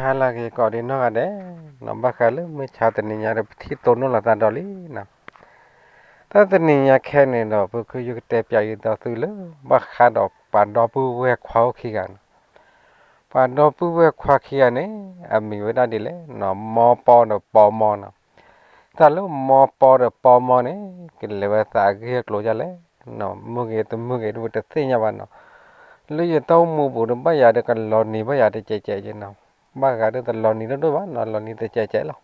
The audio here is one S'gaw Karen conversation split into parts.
ဟါလၢအဂ့ၤကိးဒံးနီၢ်ဂၤဒဲး, နီၢ်ဘၣ်ဃးလၢမုၢ်ဆါတနံၤညါဒီး ပထံၣ်တိၢ်နီၣ်လိာ်သးဒီးလံနီၤ. တၢ်တနံၤညါခဲန့ၣ်ဒီး ပကယူၤကတဲပၠးအံၤဒီးသုလၢ ဘၣ်ဃးဒီးပှၤဒီပုၢ်ဝဲၢ်ခွါအိၣ်ခံဂၤန့ၣ်, ပှၤဒီပုၢ်ဝဲၢ်ခွါခံဂၤန့ၣ် အမံၤဝဲဒၣ်ဒ်လဲၣ်နီၤ, မီပီဒီးပီမီနီၤ. တၢ်လၢမီပီဒီးပီမီန့ၣ် ကလဲၤဝဲသးအဂ့ၢ်အကျိၤဒ်လဲၣ်နီၤ, မုၢ်ဂ့ၤတမုၢ်ဂ့ၤဒီး ပတသ့ၣ်ညါဘၣ်နီၤ. လၢယတၢ်အိၣ်မူပူၤဒီး ဘၣ်ယၤဒီးကလီၤနံၤဘၣ်ယၤတကဲးကဲးက့နီၤ, ဘၣ်ဂၤဒီးတလီၤနံၤဒိၣ်ဒိၣ်ဘၣ်နီၤ, လီၤနံၤတကဲးကဲးလီၤ.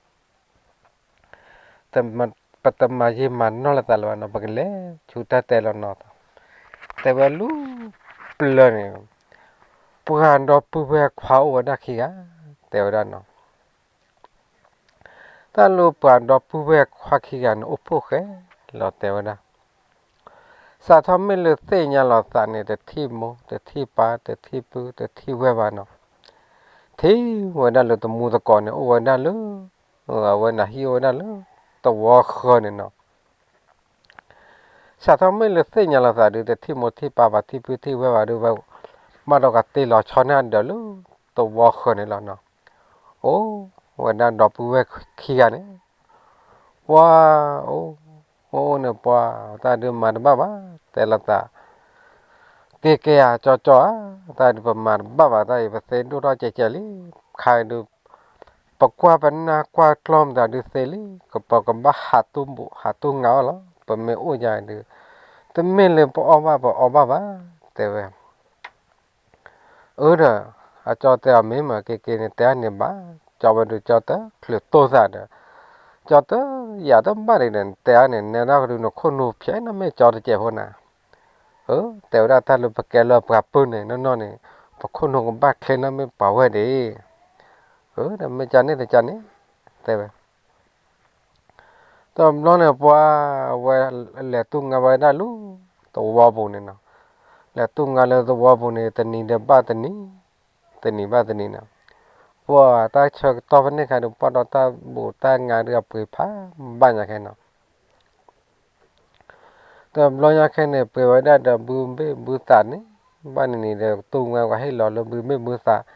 ပတမၤယံာ်မၤနီၢ်လိာ်သးလၢၤဘၣ်နီၤ, ပကလဲၤဆူတၢ်တဲလီၤနီၤ. တဲဝဲလၢပျၢၤန့ၣ် ပှၤဒီပုၢ်ဝဲၢ်ခွါအိၣ်ဝဲဒၣ်ခံဂၤ, တဲဝဲဒၣ်နီၤ. တၢ်လၢပှၤဒီပုၢ်ဝဲၢ်ခွါခံဂၤန့ၣ် အိၣ်ဖှိၣ်ဃဲလီၤတဲဝဲဒၣ်. စးထီၣ်မ့ၢ်လၢသ့ၣ်ညါလိာ်သးန့ၣ် တထံၣ်မိၢ် တထံၣ်ပၢ် တထံၣ်ပုၢ် တထံၣ်ဝဲၢ်ဘၣ်နီၤ. ထံၣ်ဝဲဒၣ်လၢတမူသကိးန့ၣ် အိၣ်ဝဲဒၣ်လၢ အဝဲန့ၣ်ဟံၣ်အိၣ်ဝဲဒၣ်လၢ သဝီဃၢၤန့ၣ်နီၤ. စးထီၣ်မ့ၢ်လၢသ့ၣ်ညါလိာ်သးဒီး တထံၣ်မိၢ်ထံၣ်ပၢ်ဘၣ် ထံၣ်ပုၢ်ထံၣ်ဝဲၢ်ဘၣ်ဒီး ဘၣ်ဒီးကတ့လီၤဆီန့ၢ်ဒီးလၢ သဝီဃၢၤန့ၣ်လီၤနီၤ. အိၣ်ဝဲဒၣ်ဒီပုၢ်ဝဲၢ်ခံဂၤန့ၣ် ပှၤ အိၣ် အိၣ်န့ၣ်ပှၤ တၢ်ဒုးမၤတဘၣ်ဘၣ် တဲလိာ်သး ကဲကဲဧါ ကၠီကၠီဧါ, တၢ်ဒုးပမၤတဘၣ်ဘၣ် တၢ်အံၤပသ့ဒိၣ်ထီၣ်ကဲးကဲးလံ, ခါဒုး ပကွၢ်ပနၢ်ကွၢ်ကျီၢ်မတၤဒုးသ့လံ, ကပကဘၣ်ဟးတူၢ်ဘူး ဟးတူၢ်ငါအီၤလီၤ, ပမ့ၢ်အိၣ်ယၤဒုး တမ့ၢ်လၢပအီၣ်ဘၣ်ပအီဘၣ်ဘၣ်, တဲဝဲ အၢဒီး အကၠီတဲအီၤမ့ၢ်မး ကဲကဲန့ၣ် တဲအါန့ၢ်ဘၣ်, ကၠီဝဲဒုး ကၠီတချုးတိၢ်သးဒီး ကၠီတယာ်တဘၣ်ဒံးဒီး တဲအါန့ၢ် နဲဒၣ်ကဒုးနခိၣ်နူာ်ဖျဲးနီၢ်မ့ၢ်ကၠီတစဲးဖိနၤ, အၢ တဲဝဲဒၣ်တၢ်လၢပကဲလၢပှၤပုၢ်န့ၣ် နီၢ်နီၢ်န့ၣ် ပခိၣ်နူာ်ကဘၣ်ချ့နီၢ်မ့ၢ်ပှၤဝဲၢ်ဒံး, အၢ ဒီးမ့ၢ်ကၠီန့ၣ်တကၠီန့ၣ်, တဲဝဲ တဘျီန့ၣ်ပှၤဝဲလဲၤတူၢ်ငါဝဲဒၣ်လၢ သဝီပူၤန့ၣ်နီၤ, လဲၤတူၢ်ငါလၢသဝီပူၤန့ၣ် တနံၤဒီးဘၣ်တနံၤ, တနံၤဘၣ်တနံၤနီၤ, ပှၤတၢ်ဆၢကတီၢ်ဖဲန့ၣ်ခါဒီး ပှၤဒီးတၢ်ဘူးတၢ်ငါဒုးအပှ့ၤဖး ဘၣ်ညါခဲနီၤ တဘျီညါခဲန့ၣ် ပှ့ၤဝဲဒၣ်ဒီးဘုဘ့ၣ်ဘုသးန့ၣ်, ဘၣ်နံၤနံၤဒီးတူၢ်ငါပှၤဟ့ၣ်လီၤလၢဘုဘ့ၣ်ဘုသး,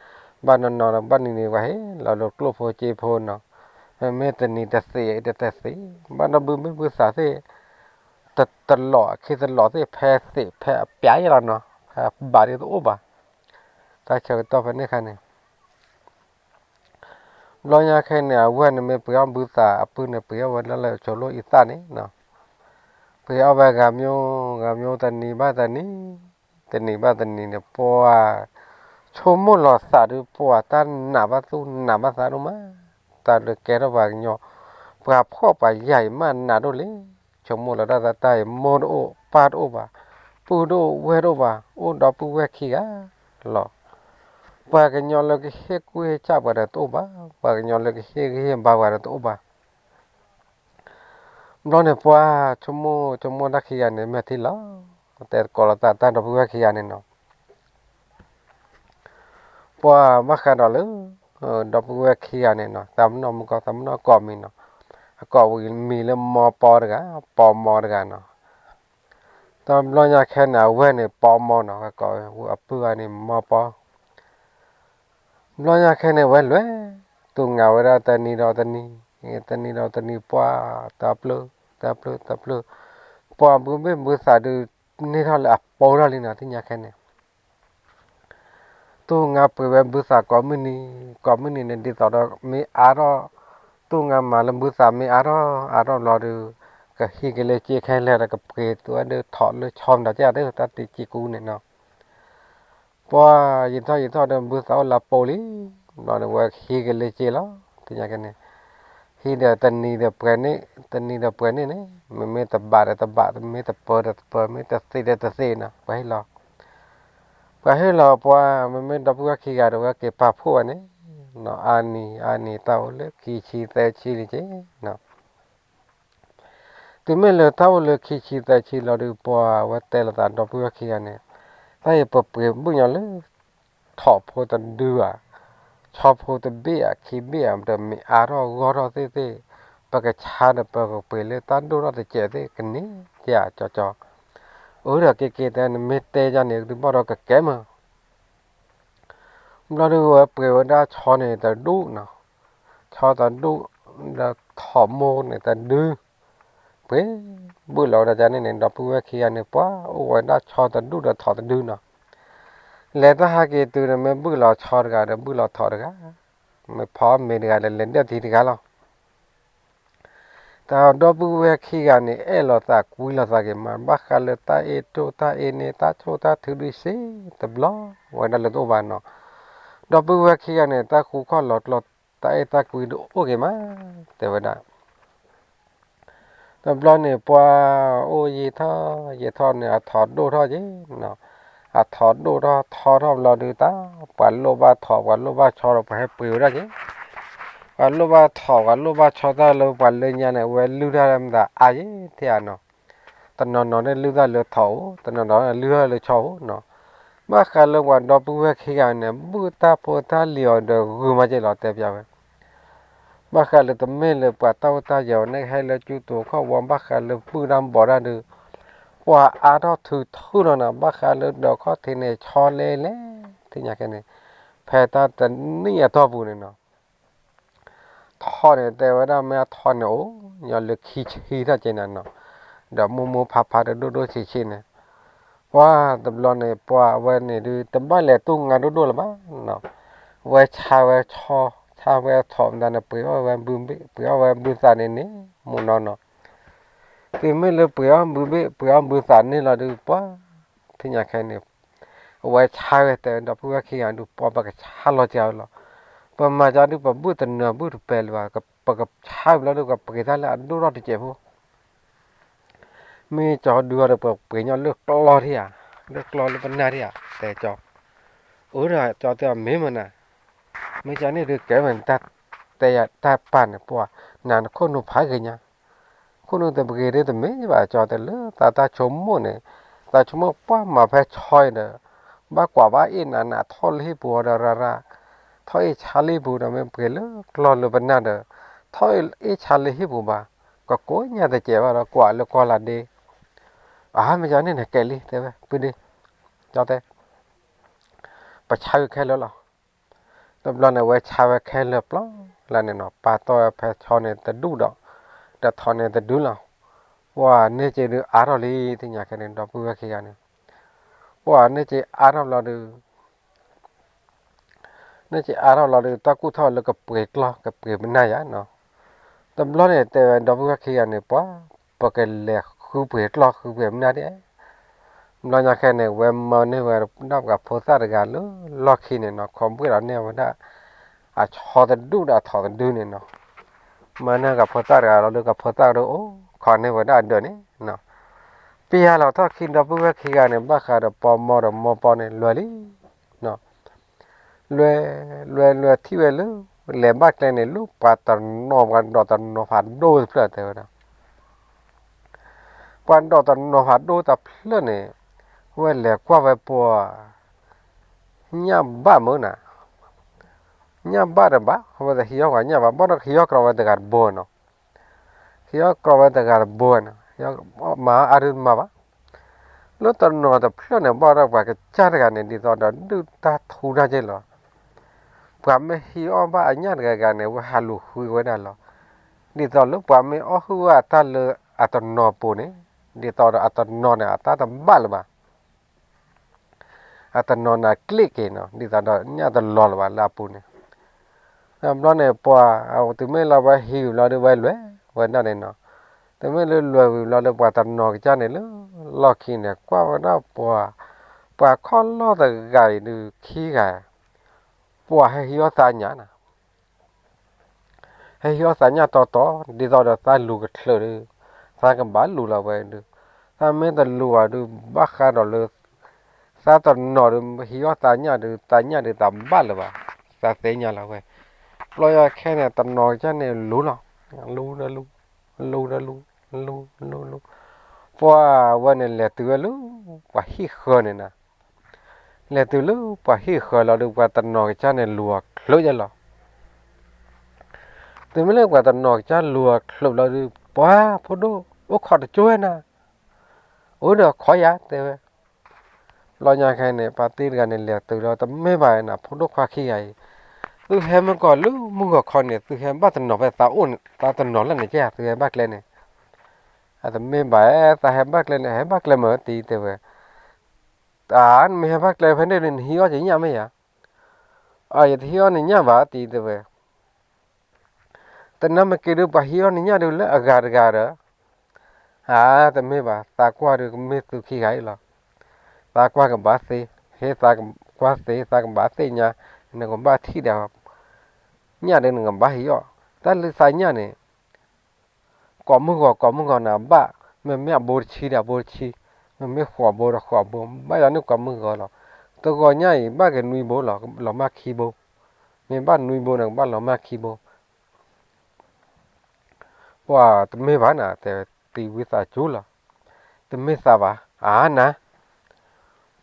ဘၣ်နီၢ်နီၢ်ဒီး ဘၣ်နံၤနံၤပှၤဟ့ၣ်လီၤလၢကျိၣ်ဖိစ့ဖိနီၤ, မ့မ့ၢ်တနံၤတသ့တသ့, ဘၣ်ဒီးဘုဘ့ၣ်ဘုသးသ့ၣ် တလီၢ်အခ့တလီၢ်သ့ၣ် ဖဲသ့ၣ်ဖဲအပျးယဲလီၤနီၤ, ဖဲဘၣ်ဒ်တအိၣ်ဘၣ်, တၢ်ဆၢကတီၢ်ဖဲန့ၣ်ခါန့ၣ် ဘျီညါခဲန့ၣ် အဝဲၢ်န့ၣ်မ့ၢ်ပှ့ၤအီၣ်ဘုသး အပုၢ်န့ၣ် ပှ့ၤအီၣ်ဝဲဒၣ်လၢအဆိးလိၣ်အံသၣ်န့ၣ်, ပှ့ၤအီၣ်ဝဲဂၤမျိုး ဂၤမျိုး တနံၤဘၣ်တနံၤ, တနံၤဘၣ်တနံၤန့ၣ် ပှၤ ဆိကမိၣ်လီၤသးဒုး ပှၤတၢ်နာ်ဘၣ်သူၣ်နာ်ဘၣ်သးဒိၣ်မး, တၢ်လၢကဲထီၣ်ပှၤကညီ ပှၤဖှီၣ်ပှၤယာ်အံၤမးနာ်ဒိၣ်လံ, ဆိကမိၣ်လီၤတၢ်သးတၢ်အံၤ မိၢ်တအိၣ် ပၢ်တအိၣ်ဘၣ်, ပုၢ်တအိၣ် ဝဲၢ်တအိၣ်ဘၣ်, အိၣ်ဒီပုၢ်ဝဲၢ်ခံဂၤလီၤ. ပှၤကညီလၢကဟ့ၣ်ကူၣ်ဟ့ၣ်ဆၣ်ပှၤဒီးတအိၣ်ဘၣ်, ပှၤကညီလၢကဟ့ၣ်ဂံၢ်ဟ့ၣ်ဘါပှၤဒီးတအိၣ်ဘၣ်. ဘျီန့ၣ်ပှၤဆိကမိၣ်ဆိကမိၣ်တၢ်ခံဂၤန့ၣ် မ့ၢ်ထံၣ်လီၤ, တဲသကိးလိာ်သးတၢ်ဒီပုၢ်ဝဲၢ်ခံဂၤန့ၣ်နီၤ ပှၤဘၣ်ဃးဒီးလၢ ဒီပုၢ်ဝဲၢ်ခံဂၤန့ၣ်နီၤ သးပနီၣ်မုၢ်ကီၢ် သးပနီၣ်ကိးမံၤနီၤ, အကိးဝံၤမံၤလၢမီပီတဂၤ ပီမီတဂၤနီၤ. တဘျီညါခဲန့ၣ် အဝဲၢ်န့ၣ် ပီမီနီၤ, အကိးဝံၤအပုၢ်ဂၤန့ၣ် မီပီ ဘျီညါခဲန့ၣ် ဝဲလဲၤ တူၢ်ငါဝဲဒၣ်တနံၤဒီးတနံၤ, တနံၤဒီးတနံၤ ပှၤ တၢ်ပျုၢ် တၢ်ပျုၢ် တၢ်ပျုၢ်, ပှၤဘုဘ့ၣ်ဘုသးဒုး န့ၢ်ထီၣ်လၢအပိာ်ထီၣ်လံနီၤ သ့ၣ်ညါခဲန့ၣ် တူၢ်ငါပှ့ၤဝဲဘုသးကိးမုၢ်နံၤ, ကိးမုၢ်နံၤန့ၣ် ဒ်သိးဒီးမ့ၢ်အါထီၣ်, တူၢ်ငါမၤလၢဘုသးမ့ၢ်အါထီၣ် အါထီၣ်ဘျီဒီး ကဟံးကလဲက့ခဲလၢာ်ဒီး ကပှ့ၤသူဝဲဒၣ်ထီၣ်လၢဆီမတၤကဲဒၣ် တၢ်တံၤကံကူန့ၣ်နီၤ. ပှၤယံာ်ထီၣ်ယံာ်ထီၣ်ဒီး ဘုသးအိၣ်လၢပိာ်လံ, ဘျီန့ၣ် ဝဲဟံးကလဲက့လီၤ သ့ၣ်ညါကဲန့ၣ်, ဟံးဒီးတနံၤဒီးပှဲၤန့ၣ်, တနံၤဒီးပှဲၤန့ၣ်န့ၣ်, မ့မ့ၢ်တဘးဒီးတဘး, မ့မ့ၢ်တပၢၤဒီးတပၢၤ, မ့ၢ်တသ့ဒီးတသ့နီၤ, ပှၤဟ့ၣ်လီၤ ပှၤဟ့ၣ်လီၤပှၤ, မ့မ့ၢ်ဒီပုၢ်ဝဲၢ်ခံဂၤဒီး ဝဲက့ၤပာ်ဖှိၣ်ဝဲန့ၣ်, အါနံၤအါနံၤ တၢ်အိၣ်လၢခံဆံသၢဆံလံက့ၤနီၤ. တုၤမ့ၢ်လၢတၢ်အိၣ်လၢခံဆံသၢဆံလီၤဒီး ပှၤဝဲတဲလိာ်သးဒီပုၢ်ဝဲၢ်ခံဂၤန့ၣ်, တၢ်အံၤပပှ့ၤဘုၣ်ညီလၢ ထီၣ်ဖိတဒုဧါ, ဆီဖိတဘ့ၣ်ဧါ ခံဘ့ၣ်ဧါ ဒီးမ့ၢ်အါထီၣ်ဂီၢ်ထီၣ်သ့ၣ်သ့ၣ်, ပကဆါဒီးပကပှ့ၤလၢတၢ်ဒိၣ်ထီၣ်တစဲးသ့ၣ်ကန့ၢ်ဧါ ကၠီကၠီ. အၢဒီးက့ၤက့ၤတဲ နမ့ၢ်တဲယၤန့ၣ် ဒုးဘၣ်ဒီးကကဲမး. ဘျီဒုးဝဲပှ့ၤဝဲဒၣ်ဆီန့ၣ်တဒူၣ်နီၤ, ဆီတဒူၣ်, ဒီးထိးမိၢ်န့ၣ်တဒု, ပှ့ၤဘုၣ်လီၤဝဲဒၣ်န့ၣ်န့ၣ် ဒီပုၢ်ဝဲၢ်ခံဂၤန့ၣ် ပှၤအိၣ်ဝဲဒၣ်ဆီတဒူၣ်ဒီးထိးတဒုနီၤ, လဲၤတၢ်ဟးက့ၤတုၤဒီး မ့ၢ်ဘုၣ်လီၤဆီတဂၤဒီး ဘုၣ်လီၤထိးတဂၤ, မ့ၢ်ဖီမ့ၤတဂၤဒီး လဲၤဒၢၣ်ထံတဂၤလီၤ. တၢ်ဒီပုၢ်ဝဲၢ်ခံဂၤန့ၣ် အဲၣ်လိာ်သးကွံလိာ်သးက့ၤမး, ဘၣ်ဃးလၢတၢ်အ့ၣ်ဒိၣ်တၢ်အ့ၣ်န့ၣ် တၢ်ဆိၣ်တၢ်ထုဒုးစ့တဘျီဝဲဒၣ်လၢတအိၣ်ဘၣ်နီၤ, ဒီပုၢ်ဝဲၢ်ခံဂၤန့ၣ် တၢ်ဃူခီၣ်လီၤကျိၤ တၢ်အဲၣ်တၢ်ကွံဒုးအိၣ်က့ၤမး, တဲဝဲဒၣ် တဘျီန့ၣ် ပှၤအိၣ်ယံာ်ထီၣ်ယံာ်ထီၣ်န့ၣ် အထိးဒိၣ်ထီၣ်က့ၤနီၤ, အထိးဒိၣ်ထီၣ်ထီထီၣ်ဘျီဒုးတၢ် ပှၤလိၣ်ဘၣ်ထိး ပှၤလိၣ်ဘၣ်ဆီဒီး ပှၤဟဲပှ့ၤဝဲဒၣ်က့ၤ, ပှၤလိၣ်ဘၣ်ထိး ပှၤလိၣ်ဘၣ်ဆီတၢ်လၢပှၤလၢညါန့ၣ် အဝဲလုၢ်တၢ်မတၤအါယဲၢ်ထံဧါနီၤ, တနီၤနီၤန့ၣ်လုၢ်တၢ်လၢထိးအိၣ်, တနီၤနီၤန့ၣ်လုၢ်တၢ်လၢဆီအိၣ်နီၤ, ဘၣ်ဃးလၢပှၤဒီပုၢ်ဝဲၢ်ခံဂၤန့ၣ် ဘုၣ်တၢ်ဖိတၢ်လံၤအီၤဒီးဂုာ်မးက့ၤလီၤ တဲပျးဝဲ ဘၣ်ဃးလၢတမ့ၢ်လၢပှၤတၢ်အိၣ်တၢ်ယၢၤန့ၣ် ဟဲလၢကၠူတိၤခီၣ်ဝီ ဘၣ်ဃးလၢပုၢ်တၢ်ဘီၣ်တၢ်ဒုး ပှၤအါထီၣ်ထုးထူၣ်လီၤနီၤ, ဘၣ်ဃးလၢဒီးခီၣ်ထံးန့ၣ် ဆီလဲလဲ သ့ၣ်ညါခဲန့ၣ် ဖဲတၢ်တနံၣ်အတီၢ်ပူၤန့ၣ်နီၤ ထိးန့ၣ်တဲဝဲဒၣ်မ့ၢ်အထိးန့ၣ်အိၣ်ညီလၢခံဆံထီၣ်က့ၤနၤနီၤ, ဒီးမိၢ်မိၢ်ဖးဖးတဒိၣ်ဒိၣ်ဆံးဆံးန့ၣ်, ပှၤတဘျီန့ၣ် ပှၤဝဲန့ၣ်ဒုး တဘၣ်လဲၤတူၢ်ငါဒိၣ်ဒိၣ်လၢၤဘၣ်နီၤ, ဝဲဆါဝဲဆီ ဆါဝဲထိးမတၤန့ၣ် ပှ့ၤအီၣ်ဝဲဘုသးန့ၣ်န့ၣ် မူနီၢ်နီၤ တုၤမ့ၢ်လၢပှ့ၤအီၣ်ဘုဘ့ၣ် ပှ့ၤအီၣ်ဘုသးန့ၣ်လီၤဒုး ပှၤ သ့ၣ်ညါခဲန့ၣ် အဝဲဆါဝဲတဲဒီပုၢ်ဝဲၢ်ခံဂၤဒုး ပှၤပကဆါလီၤစှၤဝဲလီၤ, ပမၤကဒီးပဘုၣ်တနၢၤဘုၣ်တပဲလၢၤဘၣ်, ပကဆါဝဲလီၤဒုး ကပှ့ၤတၢ်လၢအဒိၣ်ထီၣ်တစဲးဖိ မ့ၢ်ကၠီဒုးအီၤဒီး ပှ့ၤညီလၢကျီထံဧါ, လၢကျီလၢပနၢ်ထံဧါ တဲကၠီ, အိၣ်ဒီးကၠီတဲအီၤမ့ၢ်မနၤ, မ့ၢ်ကၠီန့ၣ်ဒုးကဲဝဲတၢ်တဲယၤတၢ်ပာ်န့ၣ် ပှၤနၤနခိၣ်နူာ်ဖးဂ့ၤညါ ခိၣ်နူာ်တပဂ့ၤဒ်တမ့ၢ်ဘၣ် ကၠီတဲလၢသးတၢ်ဆိကမိၣ်န့ၣ်, သးဆိကမိၣ်ပှၢ်မၤဖဲဆီအံၤဒီး, ဘၣ်ကွၢ်ဘၣ်အ့ၣ်နၤနၤထီၣ်လၢဟံၣ်ပူၤအီၤဒီးရၤရၤ, ထီၣ်အ့ၣ်ဆါလၢဟံၣ်ပူၤဒီးမ့ၢ်ပှ့ၤလၢကျီလၢပနၢ်ဒီး, ထီၣ်အ့ၣ်ဆါလၢဟံၣ်ပူၤဘၣ်, ကကိးညါတစဲးဘၣ်ဒီးကွၢ်လၢကွီၢ်လၢ်ဒ့, အဟါမ့ၢ်ကၠီန့ၣ်နကဲလံ တဲဝဲ ပုၢ်ဒ့, ကၠီတဲ ပဆါဝဲခဲလၢာ်လီၤ. တဘျီန့ၣ် ဝဲဆါဝဲခဲလၢာ်ပျီလၢ်န့ၣ်နီၤ, ပာ်တီၢ်ဝဲဖဲဆီန့ၣ်တဒူၣ်ဒီး, ဒီးထိးန့ၣ်တဒုလီၤ. ပှၤန့ၢ်က့ၤဒုးအါထီၣ်လံ သ့ၣ်ညါခဲန့ၣ် ဒီပုၢ်ဝဲၢ်ခံဂၤန့ၣ်, ပှၤန့ၢ်က့ၤအါထီၣ်ဘျီဒုး န့ၢ်က့ၤအါထီၣ်လီၤဒုး တၢ်ကူၣ်ထီၣ်လၢကပှ့ၤကျီ ကပှ့ၤပနၢ်ယါနီၤ. တဘျီန့ၣ်တဲဝဲဒီပုၢ်ဝဲၢ်ခံဂၤန့ၣ် ပှၤ ပကလဲၤဃုပှ့ၤကျီဃုပှ့ၤပနၢ်ဒ်, ဘျီညါခဲန့ၣ် ဝဲမၢန့ၢ်ဝဲဒၣ်ပှၤဖိသၣ်တဂၤလၢလီၢ်ခံန့ၣ်နီၤ ခိးဘှ့ၣ်လီၤန့ၢ်ဝဲဒၣ် အဆီတဒူၣ်ဒီးအထိးတဒုန့ၣ်နီၤ. မၢန့ၢ်ကဖိသၣ်တဂၤလီၤဒုး ကဖိသၣ်ဒုးအိၣ်ခိးန့ၢ်ဝဲဒၣ်အဒၢးန့ၣ်နီၤ. ပယါလီၤထီၣ်ခံဒီပုၢ်ဝဲၢ်ခံဂၤန့ၣ် ဘၣ်ဃးဒီးပီမီဒီးမီပီန့ၣ် လွဲၤလံနီၤ. လွဲၤ လွဲၤ လွဲၤထံၣ်ဝဲလၢ လဲၤဘၣ်ကျဲန့ၣ် လၢပှၤတနီၤ ပှၤဒိးတနီၤဖးဒိၣ်တဖျၢၣ်တဲဝဲဒၣ် ပှၤဒိးတနီၤဖးဒိၣ်တဖျၢၣ်န့ၣ် ဝဲလဲၤကွၢ်ဝဲပှၤ ညၣ်ဘၣ်မုၢ်နၤ, ညၣ်ဘၣ်တဘၣ် ဝဲတဟံးအီၣ်ပှၤညၣ်ဘၣ် ဘၣ်ဒီးကဟံးအီၣ်ကြီဝဲတဂၤတဘိနီၤ. ဟံးအီၣ်ကြီဝဲတဂၤတဘိနီၤ, မၤအါဒုးမၤဘၣ် လၢတနီၤတဖျၢၣ်န့ၣ် ဘၣ်ဒီးပှၤကစၢ်တဂၤန့ၣ် ဒ်သိးဒီးဒုၣ်တၢ်ထူတၢ်က့ၢ်လီၤ. ပှၤမ့ၢ်ဟံးအီၣ်ဘၣ်အညၣ်တဂၤဂၤန့ၣ် ဝဲဟးလူၤဃုဝဲဒၣ်လီၤ. ဒ်သိးလၢပှၤမ့ၢ်အီၣ်ဟုၣ်ဝဲအတၢ်လၢအတနီၤပူၤန့ၣ် ဒ်သိးဒီးအတနီၤန့ၣ် အတၢ်တဘၣ်လၢၤဘၣ် အတနီၤန့ၣ်ကျ့ၣ်က့ၤနီၤ ဒ်သိးဒီးညၣ်တလီၤလၢၤဘၣ်လၢအပူၤန့ၣ်. ဘျီန့ၣ် ပှၤ တုၤမ့ၢ်လၢဝဲဟံးဝံၤဘျီဒီးဝဲလွဲၤဝဲဒၣ်န့ၣ်နီၤ. တုၤမ့ၢ်လၢလွဲၤဝံၤဘျီဒီး ပှၤတနီၤကစၢ်န့ၣ်လၢ လီၢ်ခံန့ၣ် ကွၢ်ဝဲဒၣ်ပှၤ ပှၤခီၣ်လီၢ်တဂၤအံၤဒုးခံဂၤ ပှၤဟဲဟံးအီၣ်သးညၣ်နၤ ဟဲဟံးအီၣ်သးညၣ်တီတီ ဒ်သိးဒီးသးလူၤကချၢးဒီး သးကဘၣ်လူၤလီၤဝဲဒုး, သးမ့ၢ်တလူၤဘၣ်ဒုး ဘၣ်ဃးဒီးလၢ သးတနီၤဒုး ဟံးအီၣ်သးညၣ်ဒုး သးညၣ်ဒုးတဘၣ်လၢၤဘၣ်, သးသ့ၣ်ညါလီၤဝဲ. ဘျီယၤခဲန့ၣ် တနီၤကစၢ်န့ၣ်လူၤလီၤ, လူၤဒီးလူၤ, လူၤဒီးလူၤ, လူၤ, လူၤ, လူၤ, ပှၤဝဲန့ၣ်လဲၤတုၤဝဲလၢ ပှၤဟံၣ်ဃၢၤန့ၣ်နၤ လဲၤတုၤလၢပှၤဟံၣ်ဃၢၤလီၤဒုး ပှၤတနီၤကစၢ်န့ၣ်လူၤအီၤချၢးယဲလီၤ. တုၤမ့ၢ်လၢပှၤတနီၤကစၢ်လူၤအီၤချၢးလီၤဒုး ပှၤဖိဒိၣ် အိၣ်ခိးတကၠိဝဲနၤ, အိၣ်ဒီးခိးယၤတဲဝဲ, ဘျီညါခဲအံၤန့ၣ် ဖါတံၢ်တဂၤန့ၣ် လဲၤတုၤလီၤ တမ့ၢ်ဘၣ်နၤ ဖိဒိၣ်ခွါခံဂၤအံၤ, သုဟဲမုၢ်ကီၢ်လၢမုၢ်ဂီၤခီန့ၣ် သုဟဲဘၣ်တနီၤဖဲသးအိၣ်န့ၣ် သးတနီၤလၢန့ၣ်ကဲ သုဟဲဘၣ်ကျဲန့ၣ်, အတမ့ၢ်ဘၣ် သးဟဲဘၣ်ကျဲန့ၣ် ဟဲဘၣ်ကျဲမ့ၢ်တံၤတဲဝဲ, အါ နမ့ၢ်ဟဲဘၣ်ကျဲဖဲန့ၣ်ဒီး နဟံးအီၣ်က့ၤညၣ်မ့ၢ်ဧါ, အါ ယတဟံးအီၣ်နညၣ်ဘၣ်တံၤတဲဝဲ တနၢ်မ့ၢ်က့ၤဒုး ပှၤဟံးအီၣ်နညၣ်ဒုးလၢအဂၤတဂၤဒီး, အါ တမ့ၢ်ဘၣ် သးကွၢ်ဒုးကမ့ၢ်သုခံဂၤအံၤလီၤ, သးကွၢ်ကဘၣ်သ့, ဟ့ၣ်သးကွၢ်သ့ သးကဘၣ်သ့ၣ်ညါ, နကဘၣ်ထံၣ်ဒီး, ညၣ်ဒုးနကဘၣ်ဟံးအီၣ်, တၢ်လၢသးညၣ်န့ၣ် ကိးမုၢ်ဂီၤကိးမုၢ်ဂီၤန့ၣ် အဘၣ်, မ့မ့ၢ်အဘိတဆံဒီးအဘိတဆံ, မ့မ့ၢ်ဃိးဘိဒီးဃိးဘိ, ဘၣ်ယၤန့ၣ်ကိးမုၢ်ဂီၤလီၤ, တဂီၤညၣ်အံၤ ဘၣ်က့ၤနွံဘိလီၤ လီၤမၢ်ခံဘိ, မ့ၢ်ဘၣ်နွံဘိန့ၣ် ကဘၣ်လီၤမၢ်ခံဘိ ပှၤတမ့ၢ်ဘၣ်နၤ တဲတံၤဝံသးစူၤလီၤ, တမ့ၢ်သးဘၣ် အါနၤ,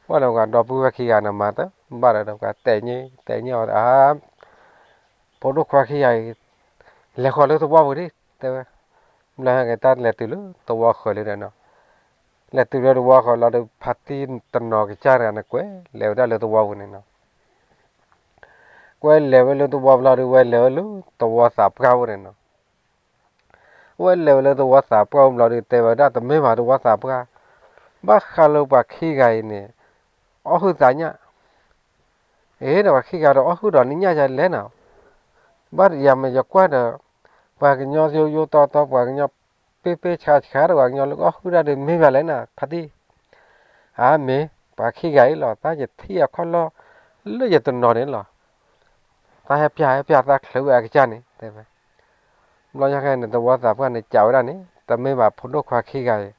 ပှၤလၢပှၤဒီပုၢ်ဝဲၢ်ခံဂၤန့ၣ် မၤတဘၣ်ဒီး ပှၤတဲာ်ညါတဲာ်ညါအီၤ အါ, ဖိဒိၣ်ခွါခံဂၤအံၤ လဲၤဃီၤလၢသဝီပူၤဒံး တဲဝဲ, ဘျီဟဲက့ၤတၢ်လဲၤတုၤလၢသဝီဃၢၤလံဒီးနီၤ, လဲၤတုၤလၢသဝီဃၢၤလီၤဒီး ဖါတံၢ်တနီၤကစၢ်တဂၤန့ၣ် ကွဲးလဲၤဝဲဒၣ်လၢသဝီပူၤန့ၣ်နီၤ ကွဲးလဲၤဝဲလၢသဝီဘျီဒီး ဝဲလဲၤဝဲလၢသဝီသးပှၢ်အိၣ်န့ၣ်နီၤ, ဝဲလဲၤဝဲလၢသဝီသးပှၢ်အိၣ်ဘျီဒီး တဲဝဲဒၣ်တမ့ၢ်ဘၣ်သဝီသးပှၢ်, ဘၣ်ဃးလၢပှၤခံဂၤအံၤန့ၣ် အီၣ်ဟုၣ်သးညၣ်, အ့ ဒီးပှၤခံဂၤဒီးအီၣ်ဟုၣ်ဒီးနညၣ်ယၤလဲၣ်နီၤ, ဘၣ်ယၤမ့ၢ်ယကွၢ်ဒီး ပှၤကညီယိယိတီတီ ပှၤကညီပ့ၢ်ပ့ၢ်ဆါဆါဒီး ပှၤကညီလၢကအီၣ်ဟုၣ်တၢ်ဒုးမ့ၢ်ဘၣ်လဲၣ်နၤ ဖါတံၢ်, အါမ့ၢ် ပှၤခံဂၤအံၤလီၤ တၢ်ယထံၣ်အခီၣ်လီၢ်လၢယတနီၤန့ၣ်လီၤ, တၢ်ဟဲပျၢ်ဟဲပျၢ်သးချုးဝဲအကစၢ်န့ၣ် တဲဝဲ, ဘျီညါခဲအံၤန့ၣ် သဝီသးပှၢ်န့ၣ် ကးဝဲဒၣ်န့ၣ် တမ့ၢ်ဘၣ်ဖိဒိၣ်ခွါခံဂၤအံၤ,